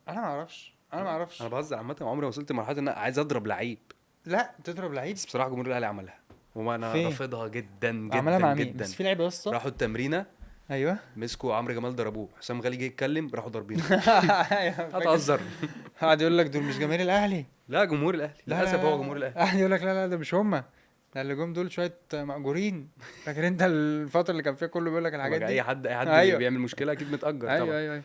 انا ما اعرفش. انا بهزر عامة. عمري ما وصلت لمرحلة ان انا عايز اضرب لعيب. لا تضرب لعيب. بس بصراحة جمهور الاهلي عملها وانا رافضها جدا جدا عملها جدا. بس في لعيبة يا اسطى راحوا التمرينه. ايوه. مسكوا عمرو جمال ضربوه. حسام غالي جه يتكلم راحوا ضاربينه. هتهزر. قعد يقول لك دول مش جماهير الاهلي. لا جمهور الاهلي للاسف هو جمهور الاهلي. قعد يقول لك لا ده مش هم، ده اللي جم دول شوية مأجورين. فاكر انت الفترة اللي كان فيها كله بيقول لك الحاجات دي؟ اي حد أيوة. بيعمل مشكلة اكيد متأجر. ايوه طبعا. ايوه.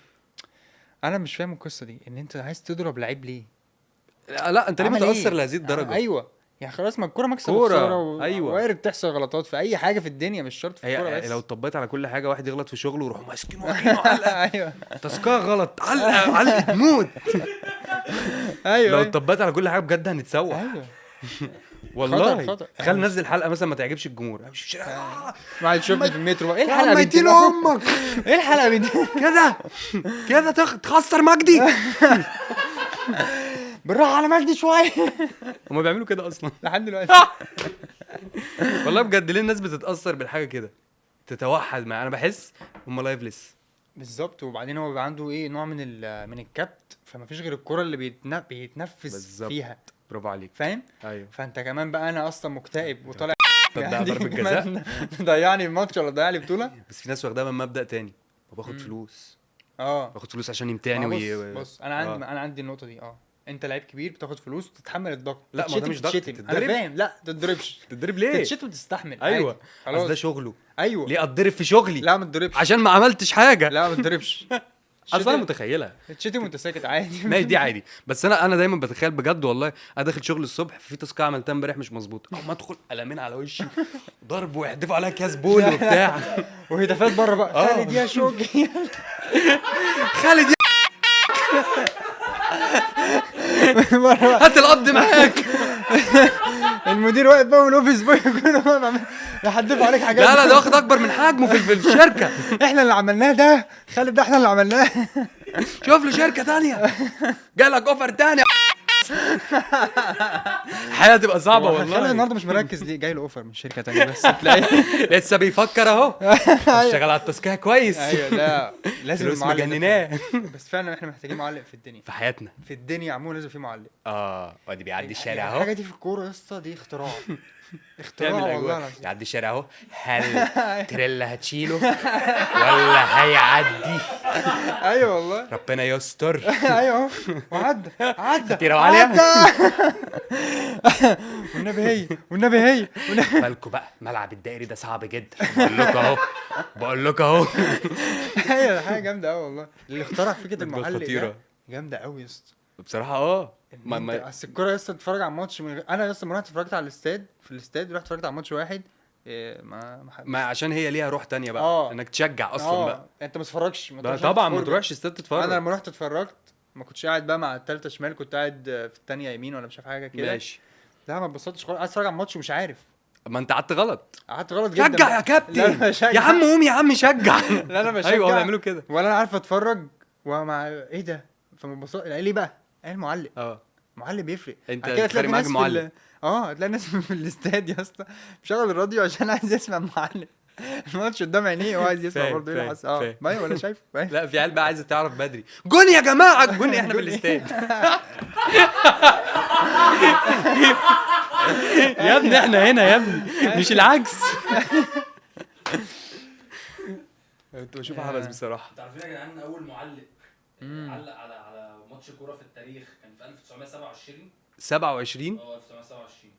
انا مش فاهم القصة دي، ان انت عايز تضرب لعيب ليه؟ لا انت ليه متأثر لهذه الدرجة؟ ايوه يعني خلاص، ما الكورة مكسب وخسارة ايوه، وارد تحصل غلطات في اي حاجة في الدنيا، مش شرط في الكورة بس. لو طبقت على كل حاجة واحد يغلط في شغله ويروحوا ماسكينه واكلينه علقه. ايوه تاسكاه غلط علقه علقه موت. ايوه لو طبقت على كل حاجة بجد هنتسوح. ايوه والله. تخيل ننزل حلقة مثلا ما تعجبش الجمهور، ما عاد يشوفني في المترو. ايه الحلقة دي؟ امك ايه الحلقة دي؟ كده كده تخسر مجدي. بالراحة على مجدي شوية. هما بيعملوا كده اصلا لحد دلوقتي. والله بجد ليه الناس بتتاثر بالحاجة كده تتوحد مع؟ انا بحس هما lifeless بالظبط. وبعدين هو بيبقى عنده ايه نوع من الكبت، فما فيش غير الكره اللي بيتنفس بالزبط. فيها. برافو عليك. فاهم؟ ايوه. فانت كمان بقى انا اصلا مكتئب وطالع ضربه جزاء ضيعني الماتش ولا ضيعني بطوله. بس في ناس واخداها من مبدا تاني، باخد فلوس. باخد فلوس عشان يمتعني. بص انا عندي انا عندي النقطة دي. انت لعيب كبير بتاخد فلوس وتتحمل الضغط. لا ما ده مش ضغط. انا فاهم. لا تتضربش. تتضرب ليه؟ تتشتم وتستحمل. ايوه خلاص ده شغله. ايوه ليه اتضرب في شغلي؟ لا ما تضربش عشان ما عملتش حاجة. لا ما تضربش. اصل انا متخيلها تشتم وانت ساكت عادي. ماشي دي عادي. بس انا دايما بتخيل بجد والله، انا داخل شغل الصبح في task عملتها امبارح مش مظبوطة، او ما ادخل قلمين على وشي ضرب ويحدفوا عليا كاس بول وبتاع وهتافات بره بقى. خالد يا شوقي، خالد يا هات القبض معاك. المدير واقف بقى وال office boy كله يحدفوا عليك حاجات. لا لا ده واخد اكبر من حجمه في الشركة. احنا اللي عملناه ده خالد، ده احنا اللي عملناه. شوف له شركة ثانية، جالك offer ثاني. الحياة تبقى صعبة والله. خالد النهارده مش مركز ليه؟ جاي له offer من شركة ثانية بس تلاقيه لسه بيفكر اهو، اشتغل على التاسكيه كويس. ايوه لا لازم المعلق جنناه. بس فعلا احنا محتاجين معلق في الدنيا، في حياتنا، في الدنيا عموما لازم في معلق. وادي بيعدي الشارع اهو. الحاجة دي في الكورة يا اسطى دي اختراع، اختراع والله. يعدي الشارع اهو، هل تريلا هتشيله ولا هيعدي؟ ايوه والله ربنا يستر. ايوه وعدى عدى خطيرة وعاليه. والنبي هي، والنبي هي. بالكوا بقى ملعب الدائري ده صعب جدا، بقول لكم اهو، بقول لكم اهو. ايوه حاجة جامدة قوي والله. اللي اخترع فكرة المعلق ده جامدة قوي يا اسطى بصراحة. ما اصل الكورة يا اسطى تتفرج على ماتش انا يا اسطى لما رحت اتفرجت على الاستاد، في الاستاد رحت اتفرجت على ماتش واحد ما عشان هي ليها روح تانية بقى. انك تشجع اصلا بقى. انت ما تتفرجش طبعا، ما تروحش استاد تتفرج. انا لما رحت اتفرجت ما كنتش قاعد بقى مع الثالثة شمال، كنت قاعد في الثانية يمين ولا مش عارف حاجة كده. ماشي. لا ما اتبسطتش خالص، عايز اتفرج على الماتش ومش عارف. ما انت قعدت غلط. قعدت غلط جدا. شجع يا كابتن، يا عم قوم يا عم شجع. لا انا بشجع. ايوه بيعملوا كده. ولا انا عارف اتفرج ومع ايه ده، فما ليه بقى؟ ايه المعلق؟ معلق بيفرق. انت كده معاك معلق. هتلاقي ناس في الاستاد يا اسطى مشغل الراديو عشان عايز يسمع المعلق. الماتش قدام عينيه وعايز يسمع برضه ايه اللي حصل. ما ولا شايف. لا في عيال بقى عايزه تعرف بدري. جون يا جماعة، جون، احنا في الاستاد. يا ابني احنا هنا يا ابني، مش العكس. كنت بشوف عبث بصراحة. انتوا عارفين يا جدعان اول معلق علق على ماتش كورة في التاريخ كان في 1927. 27 1927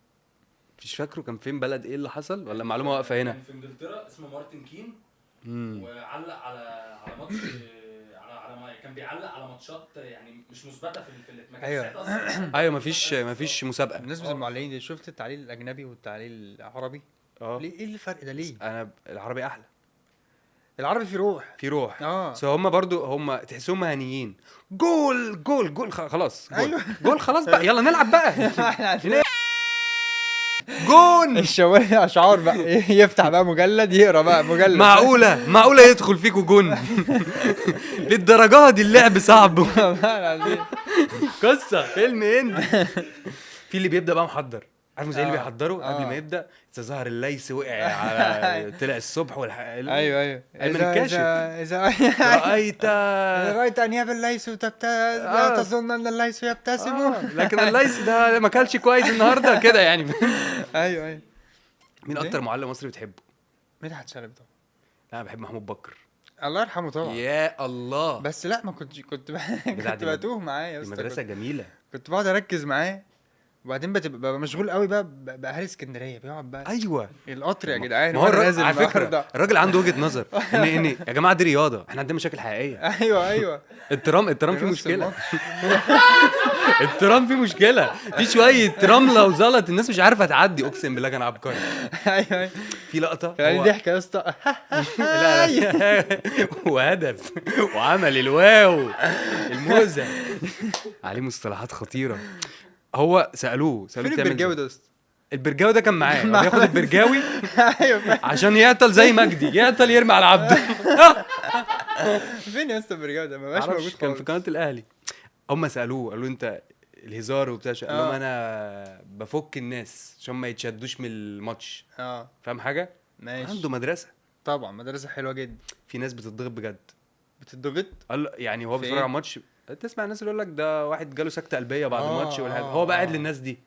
مش فاكره كان فين، بلد ايه اللي حصل، ولا معلومة واقفة هنا؟ كان في انجلترا، اسمه مارتن كين. وعلق على ماتش على كان بيعلق على ماتشات يعني مش مثبتة في المكان. ايوه ايوه، مفيش مسابقة. بالنسبة للمعلقين دي، شفت التعليق الاجنبي والتعليق العربي؟ ليه ايه الفرق ده؟ ليه؟ انا العربي احلى. العربي في روح، في روح. بس هم برضو هم تحسهم مهنيين. جول جول جول، خلاص جول. أيوة. جول خلاص بقى، يلا نلعب بقى. جون الشوالي اشعار بقى، يفتح بقى مجلد، يقرا بقى مجلد. معقولة يدخل فيكوا جون؟ للدرجة دي اللعب صعب. قصة فيلم هندي. في اللي بيبدا بقى محضر، عارف زي اللي بيحضروا قبل ما يبدا، اذا ظهر الليث وقع على طلع الصبح ايوه ايوه، ايمن الكاشف. اذا رايت انياب الليث لا تظن ان الليث يبتسم، لكن الليث ده ما كلش كويس النهارده كده يعني. ايوه ايوه. مين اكتر معلق مصري بتحبه؟ مدحت شلبي طبعا. لا انا بحب محمود بكر، الله يرحمه طبعا. يا الله. بس لا ما كنت بتوه معاه يا اسطى. مدرسه جميلة، كنت بقعد اركز معاه، وبعدين بتبقى مشغول قوي بقى باهالي اسكندرية، بيقعد بقى ايوه القطر يا جدعان. ما هو على فكرة الراجل عنده وجهه نظر ان يا جماعة دي رياضة، احنا عندنا مشاكل حقيقية. ايوه ايوه. الترام فيه مشكلة. الترام فيه مشكلة، في شوية رملة وزلط الناس مش عارفه تعدي. اقسم بالله كان عبقري. ايوه في لقطة كان ضحك يا اسطى. لا لا، وهدف وعمل الواو الموزه عليه مصطلحات خطيرة. هو سالوه فين البرجاوي ده؟ البرجاوي ده كان معاه، بياخد البرجاوي عشان يعطل زي مجدي، يعطل يرمي على عبده. فين يا اسطى البرجاوي ده؟ ما بقاش موجود. كان في قناة الاهلي. هم سالوه قالوا انت الهزار وبتاع، قال لهم انا بفك الناس عشان ما يتشدوش من الماتش. فاهم حاجة؟ ماشي. عنده مدرسه طبعا، مدرسه حلوة جدا. في ناس بتضغط بجد، بتضغط. قال يعني هو بيتفرج على الماتش، تسمع الناس اللي يقول لك ده واحد جاله سكته قلبية بعد الماتش ولا حاجة، هو بقى قاعد للناس دي.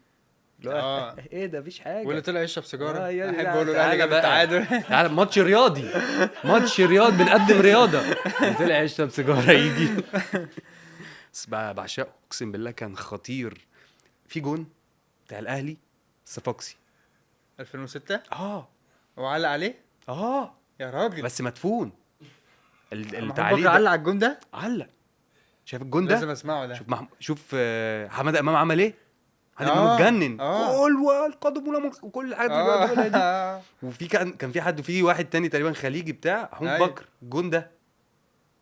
ايه ده؟ مفيش حاجة. واللي طلع يشرب سيجارة. احب اقول له الاهلي جاب التعادل. تعالى ماتش رياضي، ماتش رياض، بنقدم رياضة. طلع يشرب سيجارة يجي. بس بعشقه اقسم بالله، كان خطير. في جون بتاع الاهلي الصفاقسي 2006 وعلق عليه. يا راجل، بس مدفون. التعليق علق على الجون ده، علق. شايف الجون ده؟ لازم اسمعه ده. شوف شوف حمادة امام عمل ايه. حمادة امام اتجنن، جول والقدم وكل الحاجات اللي بيقولها دي. وفي كان في حد، وفي واحد تاني تقريبا خليجي بتاع محمود بكر. الجون ده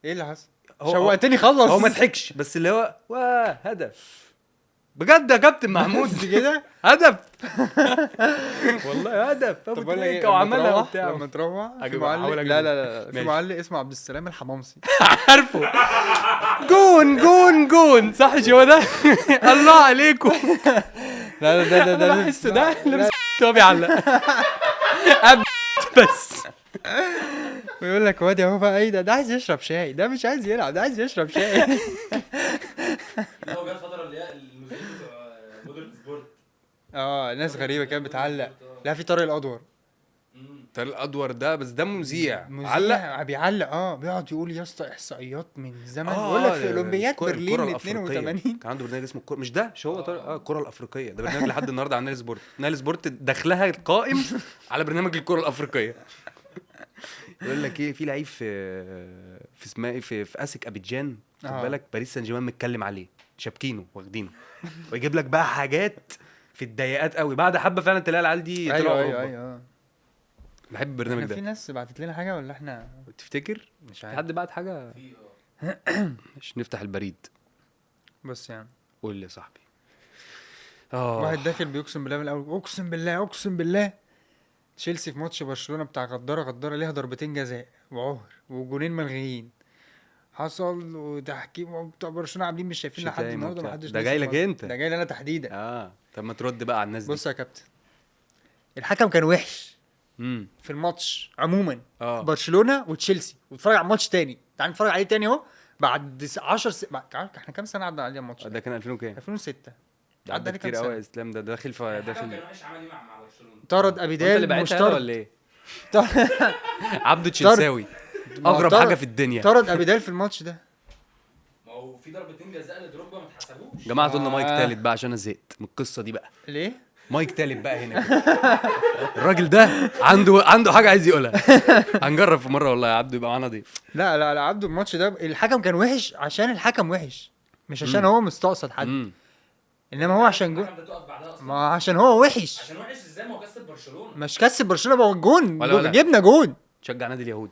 ايه اللي حصل؟ شوقتني خلص. هو ما ضحكش، بس اللي هو واه هدف بجد يا كابتن محمود كده هدف. والله هدف. طب اقول لك ايه، وعملها وبتاع. لما تروح في معلق، لا لا لا، في معلق اسمه عبد السلام الحمامسي. عارفه. جون جون جون، صح هو ده؟ الله عليكم. لا لا ده ده بحسه ده لابس هو بيعلق بس ويقول لك وادي اهو بقى ايه ده عايز يشرب شاي، ده مش عايز يلعب، ده عايز يشرب شاي. هو جت فترة اللي هي المذيعين بتوع مودرن سبورت، ناس غريبة كانت بتعلق. لا في طارق الادور. طارق الادور ده بس ده مذيع علق، بيعلق بيقعد يقول يا اسطى احصائيات من زمن، يقول لك في اولمبياد برلين 82 كان عنده برنامج اسمه مش ده، مش هو طارق، الكره الافريقية. ده برنامج لحد النهارده على نايل سبورت. نايل سبورت دخلها القائم على برنامج الكره الافريقية. يقول لك ايه، في لعيب في اسمها ايه، في اسك ابيجان، خد بالك، باريس سان جيرمان متكلم عليه، شابكينه واخدينه، ويجيب لك بقى حاجات في الضيقات قوي. بعد حبه فعلا تلاقي العيال دي طلعوا. ايوه ايوه. بحب البرنامج ده. في ناس بعتت لنا حاجة ولا احنا تفتكر؟ مش عارف حد بعت حاجة. مش نفتح البريد بس يعني. قول لي يا صاحبي. واحد داخل بيقسم بالله من الاول، اقسم بالله اقسم بالله تشيلسي في ماتش برشلونة بتاع غداره ليها ضربتين جزاء وعهر وجونين ملغيين حصل، وتحكيم وبتوع برشلونة عاملين مش شايفين لحد النهارده، ما حدش. ده جاي لك انت؟ ده جاي لي انا تحديدا. طب ما ترد بقى على الناس دي. بص يا كابتن، الحكم كان وحش في الماتش عموما. برشلونة وتشيلسي، واتفرج على الماتش تاني، تعال نتفرج عليه تاني اهو بعد 10 احنا كام سنة عدى عليه الماتش ده؟ كان 2000 وكام؟ 2006. عدى كتير قوي يا اسلام. ده داخل في داخل. كان وحش. عمل ايه مع برشلونة؟ طرد ابيدال، مش طرد ولا ايه؟ عبده تشيلساوي اغرب حاجة في الدنيا. طرد ابيدال في الماتش ده. ما هو في ضربتين جزاء لدروجبا ما اتحسبوش. جماعة قلنا مايك تالت بقى عشان انا زهقت من القصة دي بقى. ليه مايك تالت بقى هنا؟ الراجل ده عنده حاجة عايز يقولها. هنجرب في مرة والله يا عبده يبقى معانا ضيف. لا لا لا، عبده الماتش ده الحكم كان وحش عشان الحكم وحش، مش عشان هو مستقصد حد. انما هو عشان جون، ما عشان هو وحش. عشان وحش ازاي؟ ما هو كسب برشلونة. مش كسب برشلونة بقى جون، جبنا جون. تشجع نادي اليهود.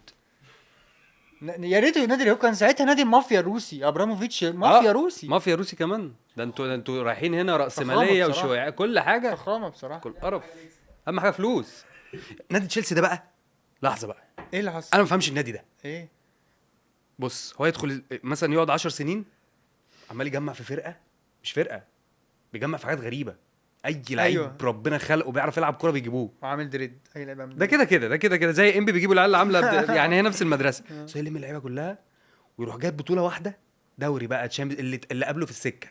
يا ريت نادي اليهود، كان ساعتها نادي المافيا الروسي، ابراموفيتش مافيا روسي. مافيا روسي كمان. ده انتوا رايحين هنا راسمالية وشوية كل حاجة. فخامة بصراحة، كل قرف. اهم حاجة فلوس. نادي تشيلسي ده بقى لحظة بقى، ايه اللي حصل؟ انا ما بفهمش النادي ده ايه. بص، هو يدخل مثلا يقعد 10 سنين عمال يجمع في فرقه، مش فرقه، بيجمع في حاجات غريبة. اي لعيب. أيوة. ربنا خلقه بيعرف يلعب كورة بيجيبوه، وعامل dread. اي لعيب عامل ده كده كده، ده كده كده زي امبي بيجيبوا العيال عامله يعني هي نفس المدرسة. بس يلم اللعيبة كلها ويروح جايب بطوله واحدة، دوري بقى Champions اللي قبله في السكة،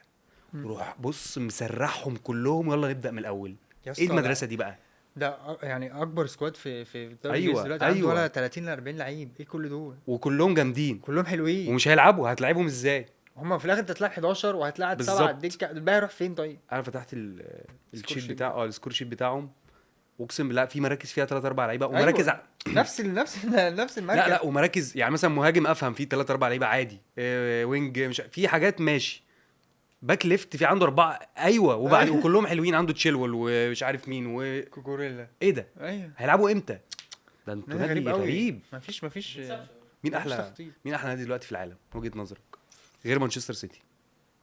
ويروح بص مسرحهم كلهم، يلا نبدا من الاول. ايه المدرسة دي بقى؟ ده يعني اكبر squad في الدوري. أيوة. دلوقتي عنده ولا 30 ل 40 لعيب. ايه كل دول؟ وكلهم جامدين، كلهم حلوين، ومش هيلعبوا. هتلعبهم ازاي؟ هما في الاخر انت هتلاعب 11 وهتلاعب 7 على الدكة، الباقي هيروح فين؟ طيب انا فتحت ال sheet بتاع ال score sheet بتاعهم، اقسم بالله في مراكز فيها 3 4 لعيبة، ومراكز. أيوة. نفس نفس المركز. لا لا، ومراكز يعني مثلا مهاجم افهم فيه 3 4 لعيبة عادي، wing مش في حاجات ماشي، back left في عنده 4. ايوه، وبعد وكلهم حلوين، عنده تشيلول ومش عارف مين كوكوريلا. ايه ده؟ ايوه، هيلعبوا امتى؟ ده انتوا نادي غريب. مفيش. مين احلى نادي دلوقتي في العالم وجهه نظرك غير مانشستر سيتي؟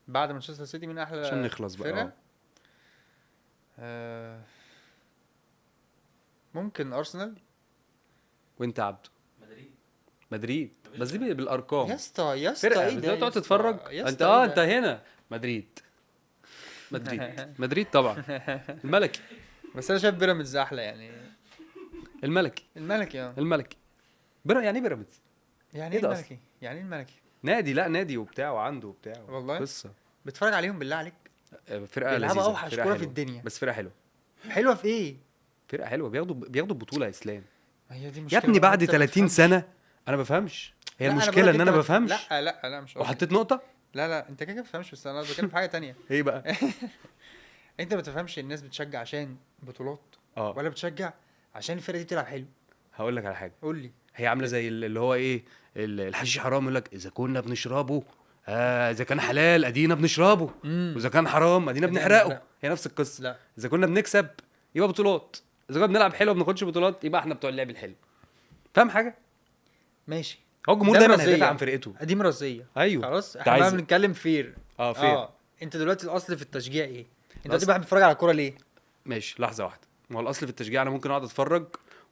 بعد مانشستر سيتي مين احلى عشان نخلص بقى؟ ممكن ارسنال. وانت عبده؟ مدريد. بس دي بالارقام يا اسطى، يا اسطى. ايه ده؟ تقعد تتفرج انت. انت هنا مدريد مدريد طبعا الملكي. بس انا شايف بيراميدز احلى يعني. الملكي. الملكي يعني بيراميدز يعني ايه الملكي؟ يعني ايه الملكي؟ نادي، لا نادي وبتاع وعنده وبتاع والله قصة. بتفرج عليهم بالله عليك؟ فرقه لذيذة، اوحش كورة في الدنيا، بس فرقه حلوة. حلوة في ايه؟ فرقه حلوة، بياخدوا البطولة يا اسلام. هي دي مشكلة يا ابني. بعد 30 سنة انا بفهمش. هي المشكلة ان انا بفهمش. لا لا لا، مش وحطيت نقطة. لا لا، انت كده ما بتفهمش، بس انا بتكلم في حاجة تانية. ايه بقى؟ انت ما بتفهمش الناس بتشجع عشان بطولات ولا بتشجع عشان الفرقة دي بتلعب حلو. هقول لك على حاجة. قول لي. هي عامله زي اللي هو ايه، الحشيش حرام، يقول لك اذا كنا بنشربه اذا كان حلال ادينا بنشربه، واذا كان حرام ادينا بنحرقه. هي نفس القصة. اذا كنا بنكسب يبقى بطولات، اذا كنا بنلعب حلو ما بناخدش بطولات يبقى احنا بتوع اللعب الحلو. فاهم حاجة؟ ماشي. هو الجمهور دايما هيدافع عن فرقته. دي مرضية. ايوه خلاص، احنا بقى بنتكلم fair. fair. انت دلوقتي الاصل في التشجيع ايه؟ انت دلوقتي بقى بتتفرج على الكورة ليه؟ ماشي، لحظة واحدة. ما هو الاصل في التشجيع انا ممكن اقعد اتفرج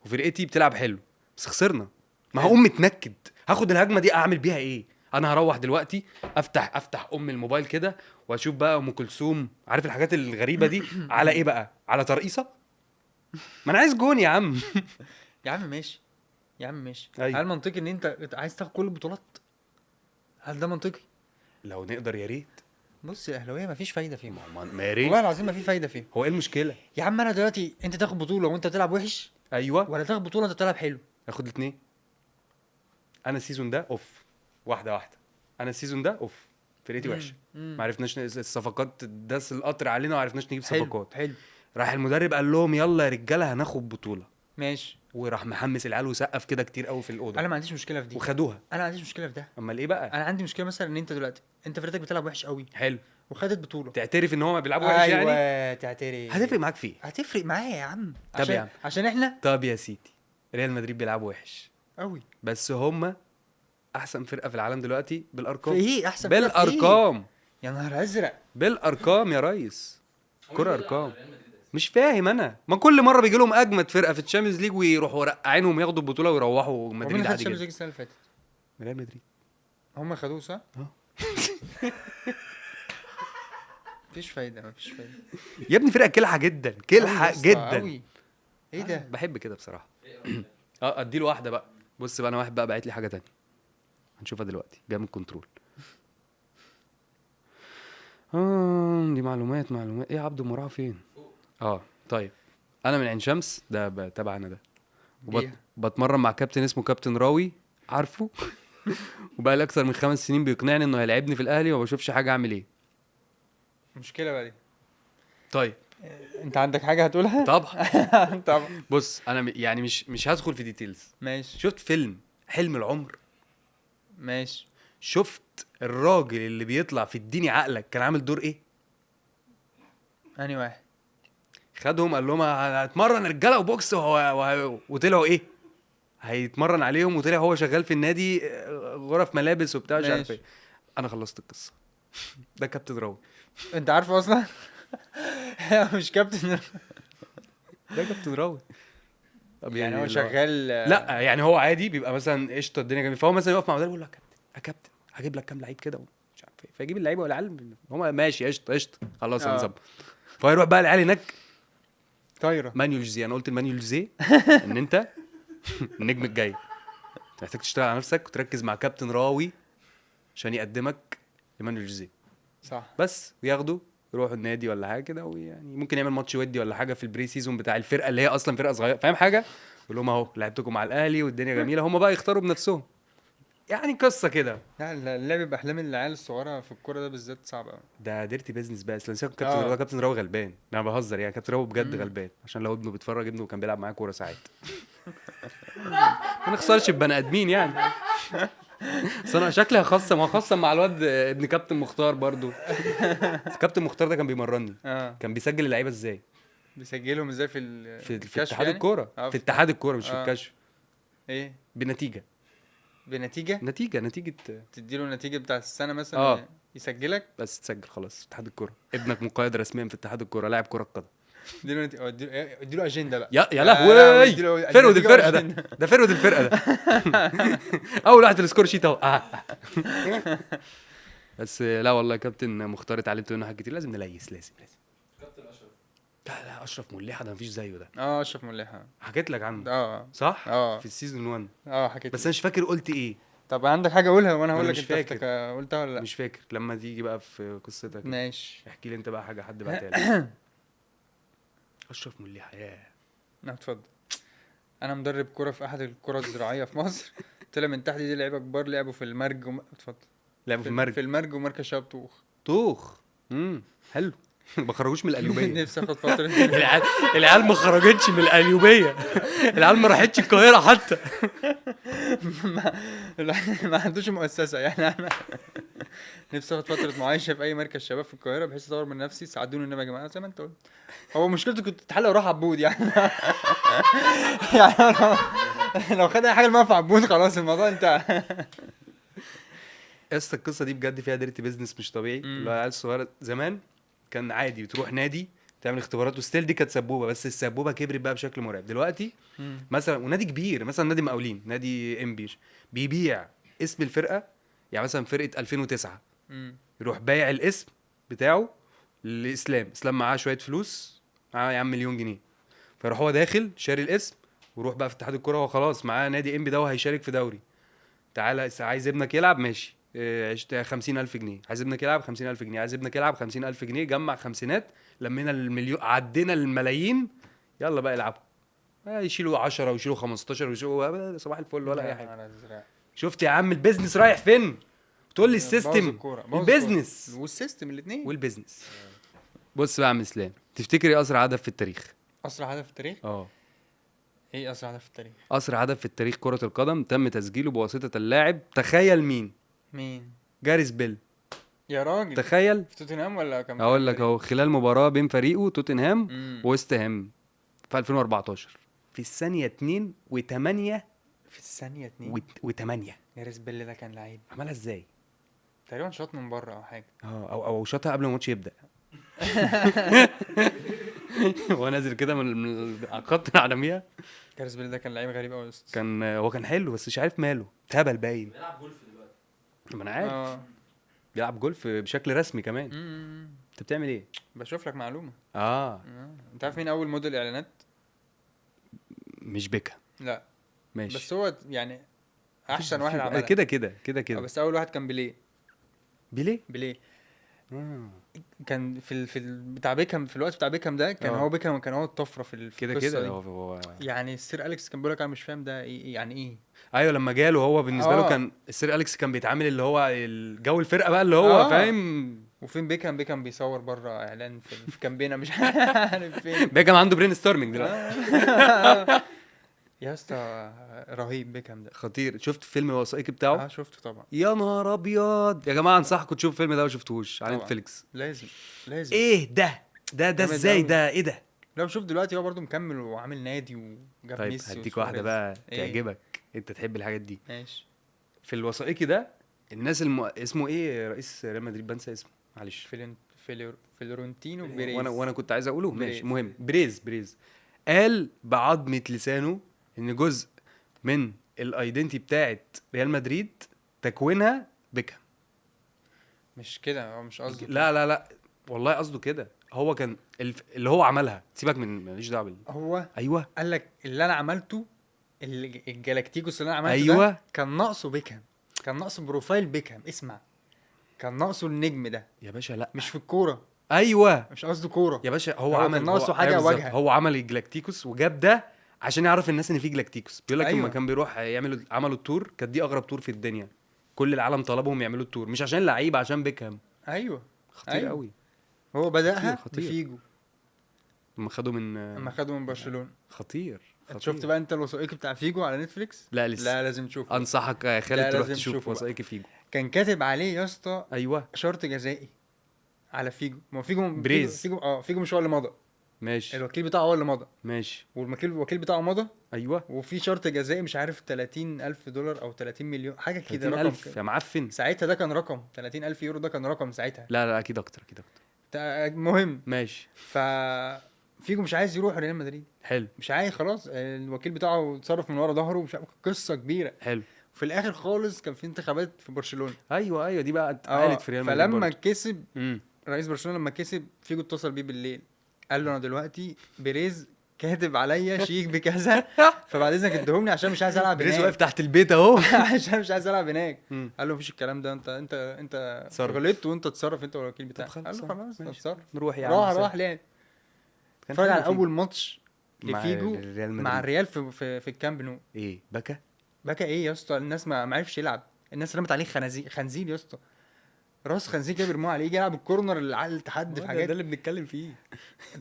وفرقتي بتلعب حلو بس خسرنا، ما هقوم متنكد، هاخد الهجمة دي اعمل بيها ايه؟ انا هروح دلوقتي افتح ام الموبايل كده واشوف بقى ام كلثوم، عارف الحاجات الغريبة دي على ايه بقى؟ على ترقيصه؟ ما انا عايز جون يا عم. يا عم ماشي يا عم ماشي. أيوة. هل منطقي ان انت عايز تاخد كل البطولات؟ هل ده منطقي؟ لو نقدر يا ريت. بص الاهلاوية مفيش فايده فيهم، ما يا ريت والله العظيم ما في فايده فيهم. هو ايه المشكلة يا عم؟ انا دلوقتي انت تاخد بطوله وانت بتلعب وحش، ايوه، ولا تاخد بطوله انت بتلعب حلو؟ اخد الاثنين. انا ال season ده off، واحدة واحدة. انا ال season ده off، فرقتي وحشة، ما عرفناش الصفقات، داس القطر علينا وما عرفناش نجيب صفقات. حلو. راح المدرب قال لهم يلا يا رجاله هناخد بطوله، ماشي، وراح محمس العيال وسقف كده كتير قوي في الاوضة. انا ما عنديش مشكلة في دي وخدوها. انا ما عنديش مشكلة في ده. امال ايه بقى؟ انا عندي مشكلة مثلا ان انت دلوقتي انت فرقتك بتلعب وحش قوي، حلو، وخدت بطوله، تعترف ان هو ما بيلعبوا وحش يعني؟ ايوه تعترف. هتفرق معاك في ايه؟ هتفرق معايا يا عم. طب يا عم عشان احنا، طب يا سيدي ريال مدريد بيلعبوا وحش قوي، بس هم احسن فرقه في العالم دلوقتي بالارقام. في ايه احسن بالارقام؟ يا نهار ازرق، بالارقام يا ريس، كرة ارقام. مش فاهم انا، ما كل مرة بيجي لهم اجمد فرقه في ال Champions League ويروحوا رقعينهم ياخدوا البطولة ويروحوا مدريد عادي جدا. مين خد ال Champions League السنة اللي فاتت؟ ريال مدريد. هم خدوه صح؟ مفيش فايده، مفيش فايده يا ابني. فرقه كلحه جدا، كلحه جدا أوي. ايه ده؟ بحب كده بصراحة. اديله واحدة بقى. بص بقى، انا واحد بقى بعت لي حاجة تانية هنشوفها دلوقتي، جاي من الكنترول. دي معلومات. ايه يا عبده مراة فين؟ طيب انا من عين شمس، ده تبعنا ده، بتمرن مع كابتن اسمه كابتن راوي، عارفه؟ وبقى لي اكتر من 5 سنين بيقنعني انه هيلعبني في الاهلي وما بشوفش حاجة. اعمل ايه؟ مشكلة بقى دي. طيب انت عندك حاجة هتقولها؟ طبعا. طبعا. بص انا يعني مش هدخل في details. ماشي. شفت فيلم حلم العمر؟ ماشي. شفت الراجل اللي بيطلع في اديني عقلك كان عامل دور ايه؟ انهي واحد؟ خدهم قال لهم هتمرن رجاله وبوكس وطلعوا ايه؟ هيتمرن عليهم، وطلع هو شغال في النادي غرف ملابس وبتاع مش عارف ايه. انا خلصت القصة. ده كابتن راوي. انت عارفه اصلا؟ مش كابتن ده كابتن راوي. طب يعني هو شغال؟ لا يعني هو عادي بيبقى مثلا قشطه الدنيا جميلة، فهو مثلا يقف مع مدرب يقول له يا كابتن هجيب لك كام لعيب كده ومش عارف ايه، فيجيب اللعيبة والعيال هم ماشي قشطه قشطه خلاص هنظبط. فيروح بقى العيال هناك طايره. مانويل جوزيه، انا قلت لمانويل جوزيه ان انت النجم الجاي، محتاج تشتغل على نفسك وتركز مع كابتن راوي عشان يقدمك لمانويل جوزيه. صح. بس وياخده يروحوا النادي ولا حاجة كده، ويعني ممكن يعمل ماتش ودي ولا حاجة في ال pre-season بتاع الفرقة اللي هي اصلا فرقه صغيرة، فاهم حاجة؟ يقول لهم اهو لعبتكم مع الاهلي والدنيا جميلة، هم بقى يختاروا بنفسهم. يعني قصة كده. لا اللعب باحلام العيال الصغيرة في الكورة ده بالذات صعب قوي. ده dirty business بقى. اصل كابتن راوي، كابتن راوي غلبان، انا بهزر يعني، كابتن راوي بجد غلبان، عشان لو ابنه بيتفرج، ابنه كان بيلعب معاه كورة ساعات. ما نخسرش ببني ادمين يعني. بس انا شكلي هخصم مع الواد ابن كابتن مختار برضو. كابتن مختار ده كان بيمرني. كان بيسجل اللعيبة ازاي؟ بيسجلهم ازاي في في اتحاد يعني؟ الكورة. في اتحاد الكورة مش في الكشف. ايه؟ بنتيجة. بنتيجة نتيجة تديله النتيجة بتاع السنة مثلا. يسجلك بس، تسجل خلاص اتحاد الكورة، ابنك مقيد رسميا في اتحاد الكورة، لاعب كره قدم. اديله اجندة بقى. يا لهوي، forward الفرقة ده، ده forward الفرقة ده. اول واحد في ال score sheet اهو. بس لا والله كابتن مختار اتعلمت منه حاجات كتير. لازم نليس، لازم كابتن اشرف. لا اشرف مليحة ده مفيش زيه ده. اشرف مليحة حكيت لك عنه. صح؟ في ال season 1. حكيت، بس انا مش فاكر قلت ايه. طب عندك حاجة اقولها وانا هقول لك انت قلتها ولا لا؟ مش فاكر. لما تيجي بقى في قصتك. ماشي، احكي لي انت بقى حاجة حد بعتها لي. اشرف مليحة. ياه. اتفضل. انا مدرب كره في احد الكره الزراعية في مصر. طلع من تحت دي لعيبة كبار لعبوا في المرج اتفضل. لعبوا في المرج، في المرج ومركز شباب طوخ. طوخ. حلو. ما خرجوش من القليوبيه. نفسي اخد فترة. العيال ما خرجتش من القليوبيه، العيال ما راحتش القاهرة حتى. ما عندوش مؤسسة يعني. انا نفسي اخد فترة معايشه في اي مركز شباب في القاهرة بحيث اطور من نفسي. ساعدوني النبي يا جماعة. زي ما انت قلت، هو مشكلته كنت تتحلق وراح عبود يعني. يعني لو خد اي حاجة الموقف عبود خلاص الموضوع انتهى. قصة القصة دي بجد فيها dirty business مش طبيعي. اللي هو العيال الصغيرة زمان كان عادي بتروح نادي تعمل اختبارات و still دي كانت سبوبه، بس السبوبه كبرت بقى بشكل مرعب دلوقتي. مثلا ونادي كبير مثلا نادي مقاولين، نادي امبي، بيبيع اسم الفرقة. يعني مثلا فرقه 2009 يروح بايع الاسم بتاعه لاسلام، اسلام معاه شوية فلوس، معاه يا عم 1,000,000 جنيه، فيروح هو داخل شاري الاسم ويروح بقى في اتحاد الكورة، هو خلاص معاه نادي امبي ده وهيشارك في دوري. تعالى عايز ابنك يلعب، ماشي، 50,000 جنيه. عايز ابنك يلعب 50,000 جنيه، عايز ابنك يلعب 50,000 جنيه. جمع خمسينات، لمينا المليون، عدينا الملايين، يلا بقى العبوا. يشيلوا 10 ويشيلوا 15 ويشيلوا صباح الفل ولا اي حاجة. شفت يا عم ال business رايح فين؟ تقول لي ال system، ال business وال system الاثنين وال business. بص بقى يا عم اسلام، تفتكر ايه اسرع هدف في التاريخ؟ اسرع هدف في التاريخ؟ ايه اسرع هدف في التاريخ؟ اسرع هدف في التاريخ كرة القدم تم تسجيله بواسطة اللاعب، تخيل مين؟ مين؟ جاريس بيل. يا راجل، تخيل. في توتنهام ولا كان؟ اقول لك اهو، خلال مباراة بين فريقه توتنهام وويست هام في 2014 في الثانية 2 و8. في الثانية 2 و8. جاريس بيل ده كان لعيب. عملها ازاي؟ تقريبا شاط من بره او حاجة. او شاطها قبل ما الماتش يبدا. هو نازل كده من خط العالمية. جاريث بيل ده كان لعيب غريب قوي. كان هو كان حلو بس مش عارف ماله، اتهبل باين. بيلعب جولف دلوقتي. ما انا عارف. بيلعب جولف بشكل رسمي كمان. انت بتعمل ايه؟ بشوف لك معلومة. انت عارف مين اول موديل اعلانات؟ مش بيكهام. لا ماشي، بس هو يعني احسن واحد عملها كده كده كده كده. بس اول واحد كان بيليه. بيليه كان في بتاع بيكهام، في الوقت بتاع بيكهام ده كان هو بيكهام كان هو الطفرة في كده كده هو يعني السير اليكس كان بيقول لك انا مش فاهم ده إيه يعني ايه. ايوه لما جاله هو بالنسبة له كان السير اليكس كان بيتعامل اللي هو الجو الفرقة بقى اللي هو فاهم. وفين بيكهام؟ بيكهام بيصور بره اعلان في campaign مش عارف فين. بيكهام عنده brainstorming دلوقتي. يا اسطى رهيب بيكهام ده، خطير. شفت فيلم الوثائقي بتاعه؟ شفته طبعا. يا نهار ابيض يا جماعة، انصحكم تشوفوا الفيلم ده لو شفتوهوش على نتفليكس. لازم لازم. ايه ده ده ازاي ده ايه ده؟ لو شوف دلوقتي هو برده مكمل وعامل نادي وجاب طيب ميسي. هديك واحدة بقى تعجبك، انت تحب الحاجات دي. ماشي. في الوثائقي ده الناس اسمه ايه رئيس ريال مدريد، بنسى اسمه معلش، فلورنتينو بيريز. وانا كنت عايز اقوله ماشي. المهم بريز قال بعظمة لسانه ان جزء من ال identity بتاعت ريال مدريد تكوينها بيكهام. مش كده، هو مش قصده. لا لا لا والله قصده كده. هو كان اللي هو عملها، سيبك من ماليش دعوه هو ايوه قال لك اللي انا عملته الجالاكتيكوس اللي انا عملته أيوة. ده كان ناقصه بيكهام، كان ناقصه profile بيكهام. اسمع، كان ناقصه النجم ده يا باشا. لا مش في الكورة. ايوه مش قصده كورة يا باشا. هو عمل ناقصه حاجة واجهه. هو عمل الجلاكتيكوس وجاب ده عشان يعرف الناس ان في جلاكتيكوس. بيقول لك أيوة. لما كان بيروح يعملوا عملوا ال tour، كانت دي اغرب tour في الدنيا، كل العالم طلبهم يعملوا ال tour مش عشان لعيبة، عشان بيكهام. ايوه خطير أيوة. قوي. هو بدأها بفيجو لما خدوا من برشلونة. خطير. شفت بقى انت الوثائقي بتاع فيجو على نتفليكس؟ لا لسه. لا لازم تشوفه. انصحك يا خالد تروح تشوف وثائقي فيجو. كان كاتب عليه يا اسطى ايوه شرط جزائي على فيجو. ما فيجو بريز. فيجو مش هو اللي مضى. ماشي. الوكيل بتاعه هو اللي مضى. ماشي. والوكيل بتاعه مضى. ايوه. وفي شرط جزائي مش عارف $30,000 او 30 مليون حاجة كده، رقم 30,000 يا معفن ساعتها. ده كان رقم 30,000 يورو، ده كان رقم ساعتها. لا لا اكيد اكتر، اكيد اكتر. المهم ماشي. ف فيجو مش عايز يروح ريال مدريد. حلو. مش عايز خلاص، الوكيل بتاعه اتصرف من ورا ظهره، مش قصة كبيرة. حلو. في الاخر خالص كان في انتخابات في برشلونة. ايوه ايوه دي بقى اتقالت في ريال مدريد. فلما كسب رئيس برشلونة، لما كسب فيجو اتصل بيه بالليل قال له انا دلوقتي بيريز كاتب عليا شيك بكذا، فبعد اذنك اديهم لي عشان مش عايز العب هناك. بيريز واقف تحت البيت اهو عشان مش عايز العب هناك. قال له مفيش الكلام ده، انت انت انت غلطت وانت تتصرف انت والوكيل بتاعك. قال له خلاص اتصرف، نروح يا عم. راح لعب. اتفرج على اول ماتش لفيجو مع الريال في الكامب نو. ايه بكى ايه يا اسطى؟ الناس ما عرفش يلعب، الناس رمت عليه خنزير يا اسطى، راس خنزير كده بيرموه عليه، يجي يلعب ال corner اللي الاتحاد في حاجات. ده اللي بنتكلم فيه.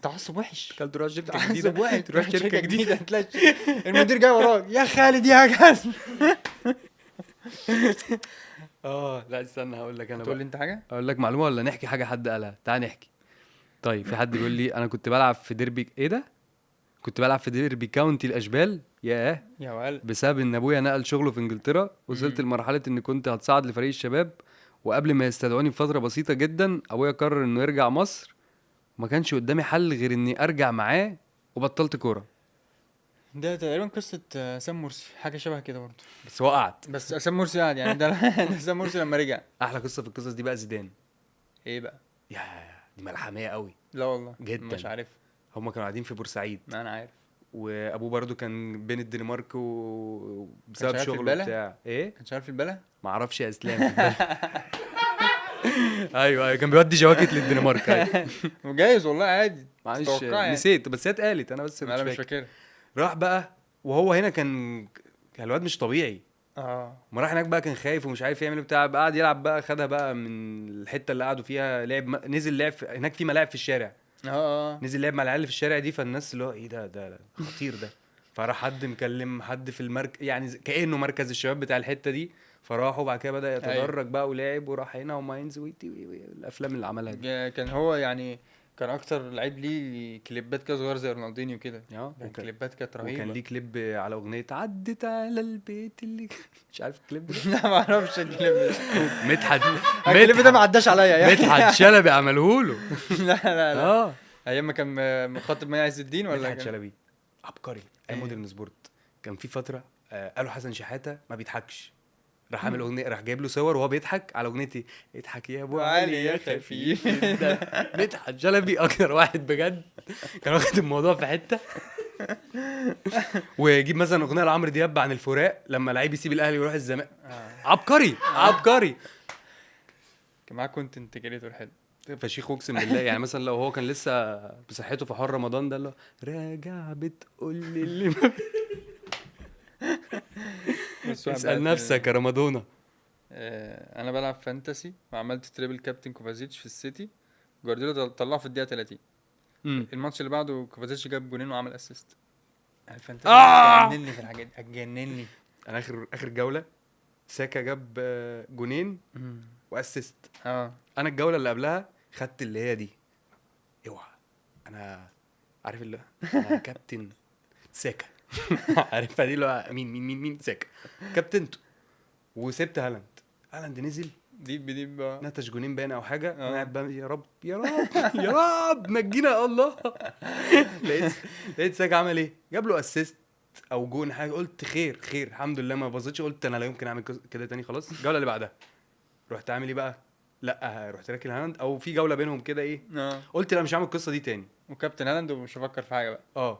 تعصب وحش. كان تروح شركة جديدة، تروح شركة جديدة تلاقي المدير جاي وراك يا خالد يا جاز. لا استنى هقول لك انا. تقول لي انت حاجة؟ اقول لك معلومة ولا نحكي حاجة حد قالها؟ تعال نحكي. طيب في حد بيقول لي انا كنت بلعب في ديربي، ايه ده؟ كنت بلعب في ديربي كاونتي الاشبال. ياه يا ولد. بسبب ان ابويا نقل شغله في انجلترا، وصلت لمرحلة ان كنت هتصعد لفريق الشباب، وقبل ما يستدعوني بفترة بسيطة جدا ابويا قرر انه يرجع مصر، وما كانش قدامي حل غير اني ارجع معاه، وبطلت كورة. ده تقريبا قصة سام مرسي، حاجة شبه كده برضه، بس هو قعد. بس سام مرسي قعد يعني ده سام مرسي لما رجع. احلى قصة في القصص دي بقى زيدان. ايه بقى؟ يا دي ملحميه قوي. لا والله جدا مش عارف. هما كانوا قاعدين في بورسعيد. ما انا عارف. وابوه برضو كان بين الدنمارك وبسبب شغله بتاع ايه؟ كان شغال في البلد؟ ما اعرفش يا اسلام. ايوه كان بيودي جواكت للدنمارك. ايوه وجايز والله عادي. معلش يعني. نسيت، بس هي اتقالت انا بس مش فاكر. راح بقى وهو هنا كان الواد مش طبيعي. ما راح هناك بقى كان خايف ومش عارف يعمل بتاع، قعد يلعب بقى، خدها بقى من الحتة اللي قعدوا فيها، لعب، نزل لعب هناك في ملاعب في الشارع. نزل لعب مع العيال في الشارع دي، فالناس اللي هو ايه ده خطير ده. فراح حد مكلم حد في المركز، يعني كانه مركز الشباب بتاع الحتة دي، فراحوا بعد كده بدا يتدرج بقى ولعب وراح هنا وماينز ويتي الافلام اللي عملها دي. كان هو يعني كان اكتر لعيب ليه كليبات كده صغير زي رونالدينيو كده. كليبات كانت رهيبة. وكان ليه كليب على اغنية عدت على البيت اللي مش عارف الكليب ده. لا ما اعرفش الكليب ده. مدحت الكليب ده ما عداش عليا يعني. مدحت شلبي عمله له. لا لا لا. ايام ما كان مخاطب مي عز الدين ولا مدحت شلبي عبقري. اي مودرن سبورت كان في فترة قالوا حسن شحاته ما بيضحكش، راح عامل اغنية، راح جايب له صور وهو بيضحك على اغنيتي اضحك يا ابو علي يا خفيف. مدحت شلبي اكتر واحد بجد كان واخد الموضوع في حتة. ويجيب مثلا اغنية لعمرو دياب عن الفراق لما لعيب يسيب الاهلي ويروح الزمالك. عبقري عبقري. كان معاه content creator حلو فشيخ اقسم بالله. يعني مثلا لو هو كان لسه بصحته في حر رمضان ده اللي راجع بتقول لي اللي اسال نفسك يا رمضانه. انا بلعب fantasy وعملت triple captain كوفازيتش في السيتي، جوارديولا طلعه في الدقيقة 30. الماتش اللي بعده كوفازيتش جاب جونين وعمل assist. ال fantasy هتجنني في الحاجات دي، هتجنني. انا اخر جولة ساكا جاب جونين و assist. انا الجولة اللي قبلها خدت اللي هي دي، اوعى انا عارف اللي انا كابتن ساكا عارفها دي اللي هو مين مين مين مين ساكا كابتنته، وسبت هالاند نزل ديب ديب نتش جونين باين او حاجة. انا قاعد بقى يا رب يا رب يا رب نجينا يا الله. لقيت ساكا عمل ايه؟ جاب له assist او جون حاجة. قلت خير خير الحمد لله ما باظتش. قلت انا لا يمكن اعمل كده تاني خلاص. الجولة اللي بعدها رحت عامل ايه بقى؟ لا رحت راكن هالاند او في جولة بينهم كده ايه. قلت لا مش هعمل القصة دي تاني، وكابتن هالاند ومش هفكر في حاجة بقى.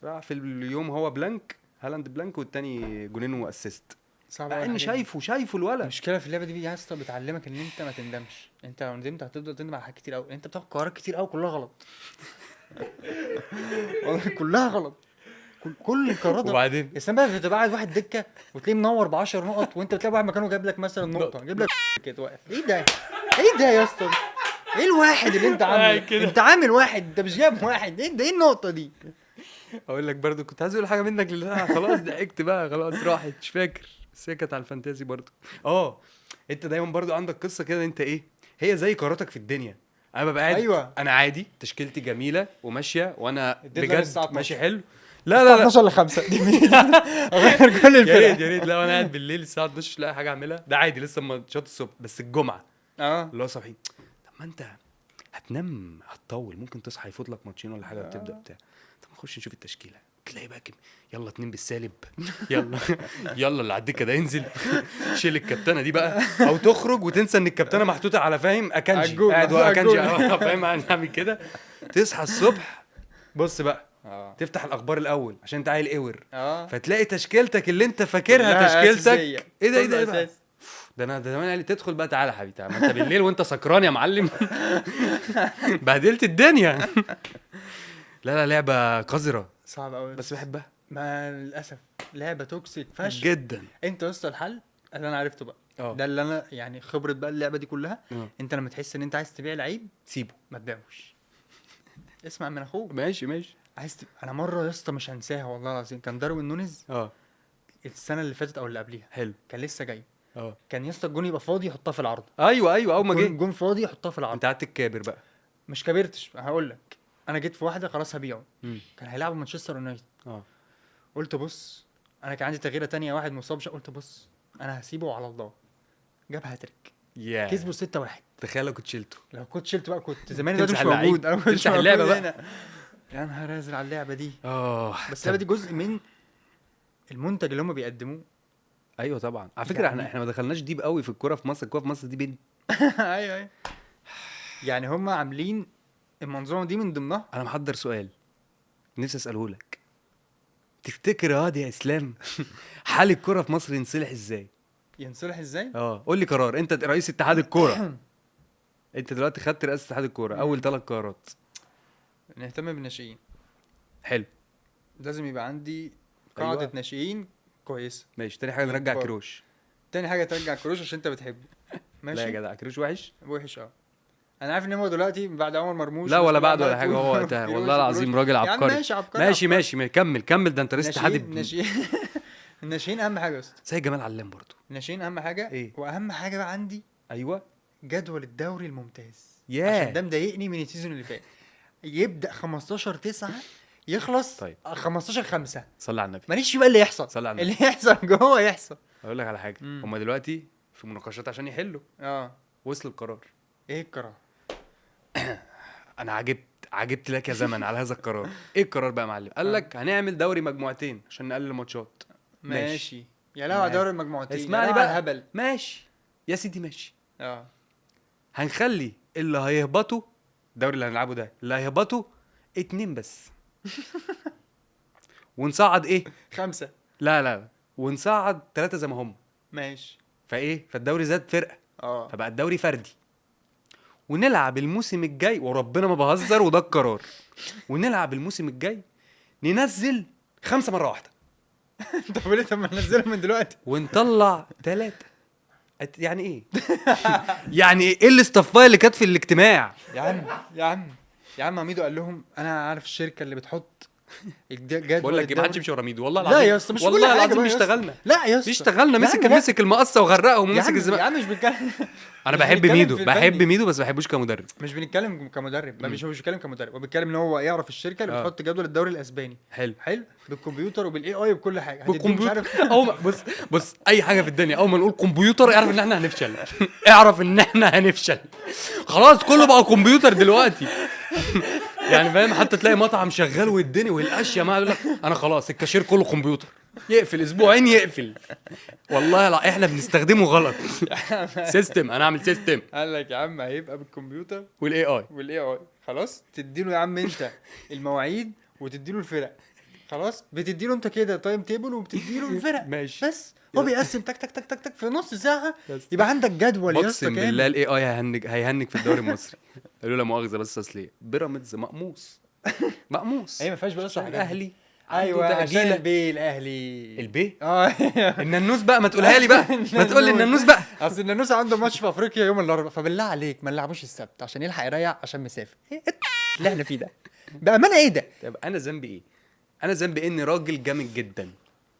راح في اليوم هو blank، هالاند blank، والتاني جونين و assist. صعب قوي. شايفه الولد. المشكلة في اللعبة دي يا اسطى بتعلمك ان انت ما تندمش. انت لو ندمت هتفضل تندم على حاجات كتير قوي. انت بتاخد قرارات كتير قوي كلها غلط. والله كلها غلط، كل القرارات. وبعدين السنة بقى بتبقى قاعد واحد دكه وتلاقيه منور ب 10 نقط، وانت بتلاقي واحد مكانه جاب لك مثلا نقطة، جاب لك كده واقف. ايه ده؟ ايه ده يا اسطى؟ ايه الواحد اللي انت عامله؟ انت عامل واحد، انت مش جايب واحد. ايه ده؟ ايه النقطة دي؟ اقول لك برضو كنت عايز اقول حاجة منك اللي خلاص ضحكت بقى خلاص راحت مش فاكر، بس هي كانت على ال fantasy برضو. انت دايما برضو عندك قصة كده، انت ايه هي زي قراراتك في الدنيا. انا ببقى قاعد أيوة. انا عادي تشكيلتي جميلة وماشية وانا بجد ماشي حلو. لا لا لا 12 ل 5 غير كل الفرق. يا ريت. لا وانا قاعد بالليل الساعة 12 لا حاجة اعملها، ده عادي لسه ماتشات الصبح. بس الجمعة اللي هو صبحي، طب ما انت هتنام هتطول، ممكن تصحى يفوت لك ماتشين ولا حاجة وتبدا بتاع. طب نخش نشوف التشكيلة، تلاقي بقى يلا 2 بالسالب، يلا يلا اللي على الدكة ده ينزل شيل الكابتنه دي بقى، او تخرج وتنسى ان الكابتنه محطوطة على فاهم اكانجي قاعد اكانجي فاهم انا كده. تصحى الصبح بص بقى تفتح الاخبار الاول عشان انت عيل اور، فتلاقي تشكيلتك اللي انت فاكرها تشكيلتك ايه ده ايه ده بقى؟ ده انا ده زمان قال لي تدخل بقى تعالى يا حبيبي، ما انت بالليل وانت سكران يا معلم بهدلت الدنيا. لا لا لعبه قذرة صعب قوي بس بحبها. ما للاسف لعبه toxic فشخ جدا. انت يا اسطى الحل اللي انا عرفته بقى ده اللي انا يعني خبره بقى اللعبة دي كلها. انت لما تحس ان انت عايز تبيع لعيب سيبه ما تبيعوش. اسمع من اخوك. ماشي ماشي. عايز انا مرة يا اسطى مش هنساها والله العظيم، كان داروين نونيز السنة اللي فاتت او اللي قبليها. حلو. كان لسه جاي. كان يا اسطى الجون يبقى فاضي يحطها في العرض. ايوه ايوه اول ما جه الجون فاضي يحطها في العرض. انت قعدت تكابر بقى. مش كبرتش، هقول لك انا جيت في واحدة خلاص هبيعه. كان هيلعبوا مانشستر يونايتد. قلت بص انا كان عندي تغييره تانية، واحد مصاب، قلت بص انا هسيبه على الله. جاب هاتريك. كسبوا 6-1. تخيل لو كنت شلته. لو كنت شلته بقى كنت زمان ده مش موجود. انا كنت اللعبة بقى. يا نهار ازرق على اللعبة دي. بس اللعبة دي جزء من المنتج اللي هم بيقدموه. ايوه طبعا. على فكرة يعني احنا ما دخلناش deep قوي في الكورة في مصر. الكورة في مصر دي بنت. ايوه ايوه. يعني هم عاملين المنظومة دي من ضمنها. انا محضر سؤال نفسي اساله لك. تفتكر يا اسلام حال الكورة في مصر ينصلح ازاي؟ ينصلح ازاي؟ قول لي قرار. انت رئيس اتحاد الكورة. انت دلوقتي خدت رئاسة اتحاد الكورة، اول 3 قرارات. نهتم بالناشئين. حلو. لازم يبقى عندي قاعدة. أيوة. ناشئين كويسة. ماشي. تاني حاجة نرجع كروش. تاني حاجة ترجع كروش عشان انت بتحبه. ماشي. لا يا جدع كروش وحش وحش. انا عارف ان هو دلوقتي بعد عمر مرموش لا ولا بعد ولا حاجة هو وقتها والله العظيم راجل عبقري. ماشي عبقري. ماشي ماشي كمل كمل. ده انت رئيس اتحاد الناشئين اهم حاجة يا اسطى. زي جمال علام برضو. الناشئين اهم حاجة. إيه؟ واهم حاجة بقى عندي ايوه جدول الدوري الممتاز. عشان ده مضايقني من ال season اللي فات. يبدا 15/9 يخلص طيب. 15/5. صلي على النبي. ماليش بقى اللي يحصل. صلي على النبي. اللي يحصل جوه يحصل. اقول لك على حاجة. هم دلوقتي في مناقشات عشان يحلوا. وصل القرار. ايه القرار؟ انا عجبت. عجبت لك يا زمن على هذا القرار. ايه القرار بقى يا معلم؟ قال لك هنعمل دوري مجموعتين عشان نقلل الماتشات. ماشي يا لا دوري المجموعتين، اسمعني بقى هبل. ماشي يا سيدي ماشي. هنخلي اللي هيهبطوا الدوري اللي هنلعبه ده اللي هيهبطوا 2 بس ونصعد ايه 5. لا لا ونصعد 3 زي ما هم. ماشي. فايه فالدوري زاد فرقه، فبقى الدوري فردي. ونلعب الموسم الجاي وربنا ما بهزر وده القرار، ونلعب الموسم الجاي ننزل 5 مرة واحدة. طب ليه؟ طب ما ننزلهم من دلوقتي ونطلع 3. يعني ايه؟ يعني ايه الاستفايه اللي كانت في الاجتماع؟ يا عم يا عم يا عم ميدو قال لهم انا عارف الشركة اللي بتحط الجدول. بقول لك ما حدش يمشي ورا ميدو والله العظيم. لا يا اسطى مش والله العظيم اشتغلنا. لا يا اسطى اشتغلنا، مسك المقصه وغرقهم ومسك الزمالك. يا عم مش بنتكلم. انا بحب ميدو، بحب ميدو بس ما بحبوش كمدرب. مش بنتكلم كمدرب، مش بنتكلم كمدرب، هو بيتكلم ان هو يعرف الشركة اللي بتحط جدول الدوري الاسباني. حلو حلو، بالكمبيوتر وبال AI وبكل حاجة. بالكمبيوتر. او بص بص اي حاجة في الدنيا اول ما نقول كمبيوتر اعرف ان احنا هنفشل. اعرف ان احنا هنفشل خلاص، كله بقى كمبيوتر دلوقتي. يعني فاهم، حتى تلاقي مطعم شغال والدنيا والاشياء ما يقول لك انا خلاص الكاشير كله كمبيوتر، يقفل اسبوعين يقفل. والله لا احنا بنستخدمه غلط. system، انا اعمل system. قال لك يا عم هيبقى بالكمبيوتر وال AI وال AI. خلاص تديله يا عم انت المواعيد وتديله الفرق، خلاص بتديله انت كده time table وبتديله الفرق. ماشي، بس هو بيقسم تك تك تك تك تك في نص ساعة يبقى عندك جدول يا اسطى. اقسم بالله ال AI هيهنج في الدوري المصري. قالوا لا مؤاخذة بس اصل بيراميدز مقموص مقموص. ايوه ما فيهاش بس الاهلي. ايوه عشان البي الاهلي البي الننوس بقى، ما تقولها لي بقى، ما تقول لي الننوس بقى. اصل الننوس عنده ماتش في افريقيا يوم الاربعاء، فبالله عليك ما نلعبوش السبت عشان يلحق يريح عشان مسافر. ايه اللي احنا فيه ده بامانه؟ ايه ده؟ طب انا ذنبي ايه؟ انا ذنبي اني راجل جامد جدا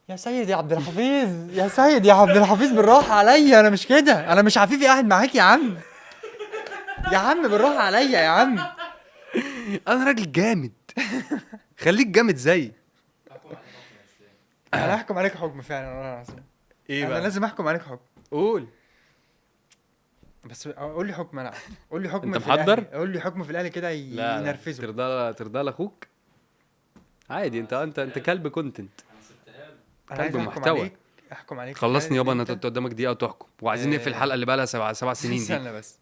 يا سيد يا عبد الحفيظ. يا سيد يا عبد الحفيظ بالراحة عليا، انا مش كده، انا مش عفيفي قاعد معاك يا عم. يا عم بالراحة عليا يا عم، انا راجل جامد. خليك جامد زيي. انا هحكم عليك حكم فعلا والله العظيم. ايه بقى؟ انا لازم احكم عليك حكم. قول بس، قول لي حكم. انا قول لي حكم. انت محضر؟ قول لي حكم في الاهلي كده ينرفزه. ترضى لاخوك عادي. انت كلب content، كلب محتوى. احكم عليك. خلصني يابا، انا قدامك دقيقة تحكم، وعايزين نقفل الحلقة اللي بقى لها 7 سنين دي. استنى بس،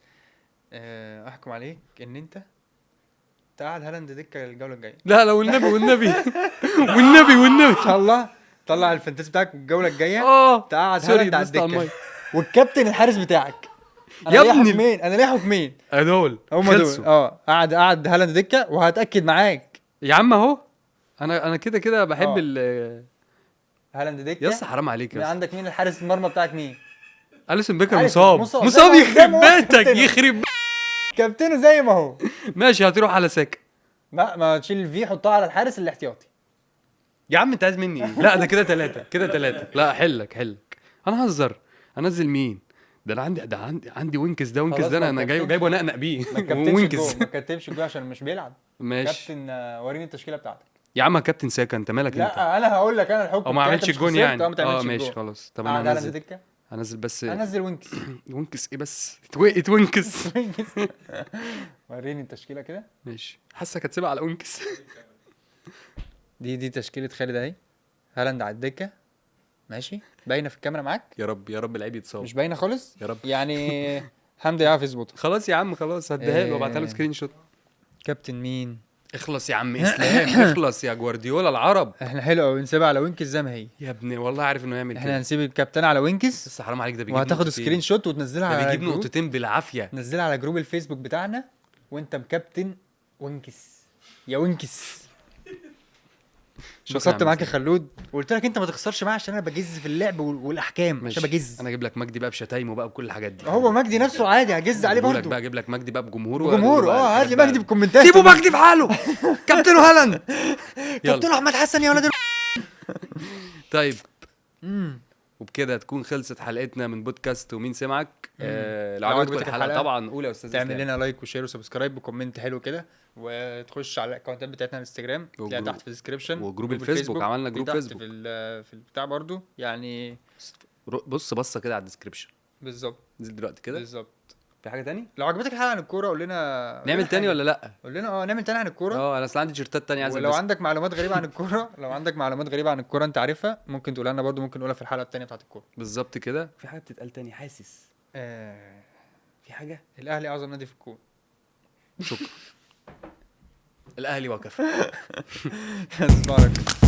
احكم عليك ان انت تقعد هالاند دكه الجولة الجاية. لا لا والنبي والنبي والنبي والنبي. طلع ال fantasy بتاعك الجولة الجاية. تقعد هالاند على الدكة والكابتن الحارس بتاعك. يا ابني انا ليه حكمين دول؟ هم دول. قعد هالاند دكه، وهتاكد معاك يا عم اهو. انا كده كده بحب هالاند دكه. يا اسطى حرام عليك يا اسطى. عندك مين الحارس المرمى بتاعك؟ مين؟ اليسون بيكر. مصاب يخرب بيتك، يخرب كابتنه زي ما هو. ماشي هتروح على ساكا. ما تشيل الفي حطها على الحارس الاحتياطي. يا عم انت عايز مني ايه؟ لا ده كده 3، كده 3. لا حلك انا هزر. انزل مين ده؟ انا عندي ده، عندي وينكس ده، وينكس ده انا جايبه نقنق بيه. وينكس ما كتبش جوه عشان مش بيلعب. ماشي كابتن، وريني التشكيلة بتاعتك يا عم. كابتن ساكا انت مالك انت؟ لا انا هقول لك انا الحكم. او ما عملش الجون يعني. ماشي خلاص. طب انا هنزل بس، انزل وينكس. وينكس ايه بس؟ اتوينكس. وريني التشكيلة كده. ماشي، حاسك هتسيبها على وينكس. دي تشكيله خالد اهي. هالاند على الدكة ماشي، باينة في الكاميرا معاك. يا رب يا رب العيب يتصاب. مش باينة خالص يا رب يعني. حمدي يعرف يظبطها. خلاص يا عم خلاص، هديها له وابعتها له screenshot. كابتن مين؟ اخلص يا عم اسلام، اخلص يا جوارديولا العرب. احنا حلو قوي، نسيبها على وينكس زي ما هي يا ابني. والله عارف انه يعمل كده. احنا هنسيب الكابتن على وينكس بس حرام عليك، ده بيجيب وهتاخد screenshot وتنزلها على، بيجيب نقطتين بالعافية. نزلها على group الفيسبوك بتاعنا وانت مكابتن وينكس يا وينكس. انبسطت معاك يا خلود، وقلت لك انت ما تخسرش معايا عشان انا بجز في اللعب والاحكام، عشان بجز. انا اجيب لك مجدي بقى بشتايمه بقى بكل الحاجات دي. هو مجدي نفسه عادي هجز عليه برضه. بقى اجيب لك مجدي بقى بجمهوره. بجمهوره هات لي مجدي بكومنتات. سيبوا مجدي في حاله. كابتن هالاند، كابتن احمد حسن يا ولاد. طيب وبكده تكون خلصت حلقتنا من بودكاست ومين سمعك. لو عجبتكم الحلقة طبعا قول يا استاذ تعمل لنا like و share و subscribe و comment حلو كده، وتخش على الاكونتات بتاعتنا على الانستجرام تلاقيها تحت في ال description، و group الفيسبوك. عملنا group فيسبوك في البتاع برضو يعني. بص بصة كده على ال description بالظبط. نزل دلوقتي كده بالظبط. في حاجة تاني؟ لو عجبتك الحلقة عن الكورة قول لنا، نعمل تاني ولا لا؟ قول لنا نعمل تاني عن الكورة. انا اصل عندي تيشيرتات تانية عايز ولو عندك معلومات غريبة عن الكورة، لو عندك معلومات غريبة عن الكورة انت عارفها ممكن تقولها لنا برضو، ممكن نقولها في الحلقة التانية بتاعت الكورة. بالظبط كده. في حاجة بتتقال تاني حاسس؟ في حاجة؟ الاهلي اعظم نادي في الكون. شكرا. الاهلي وكفى. بارك.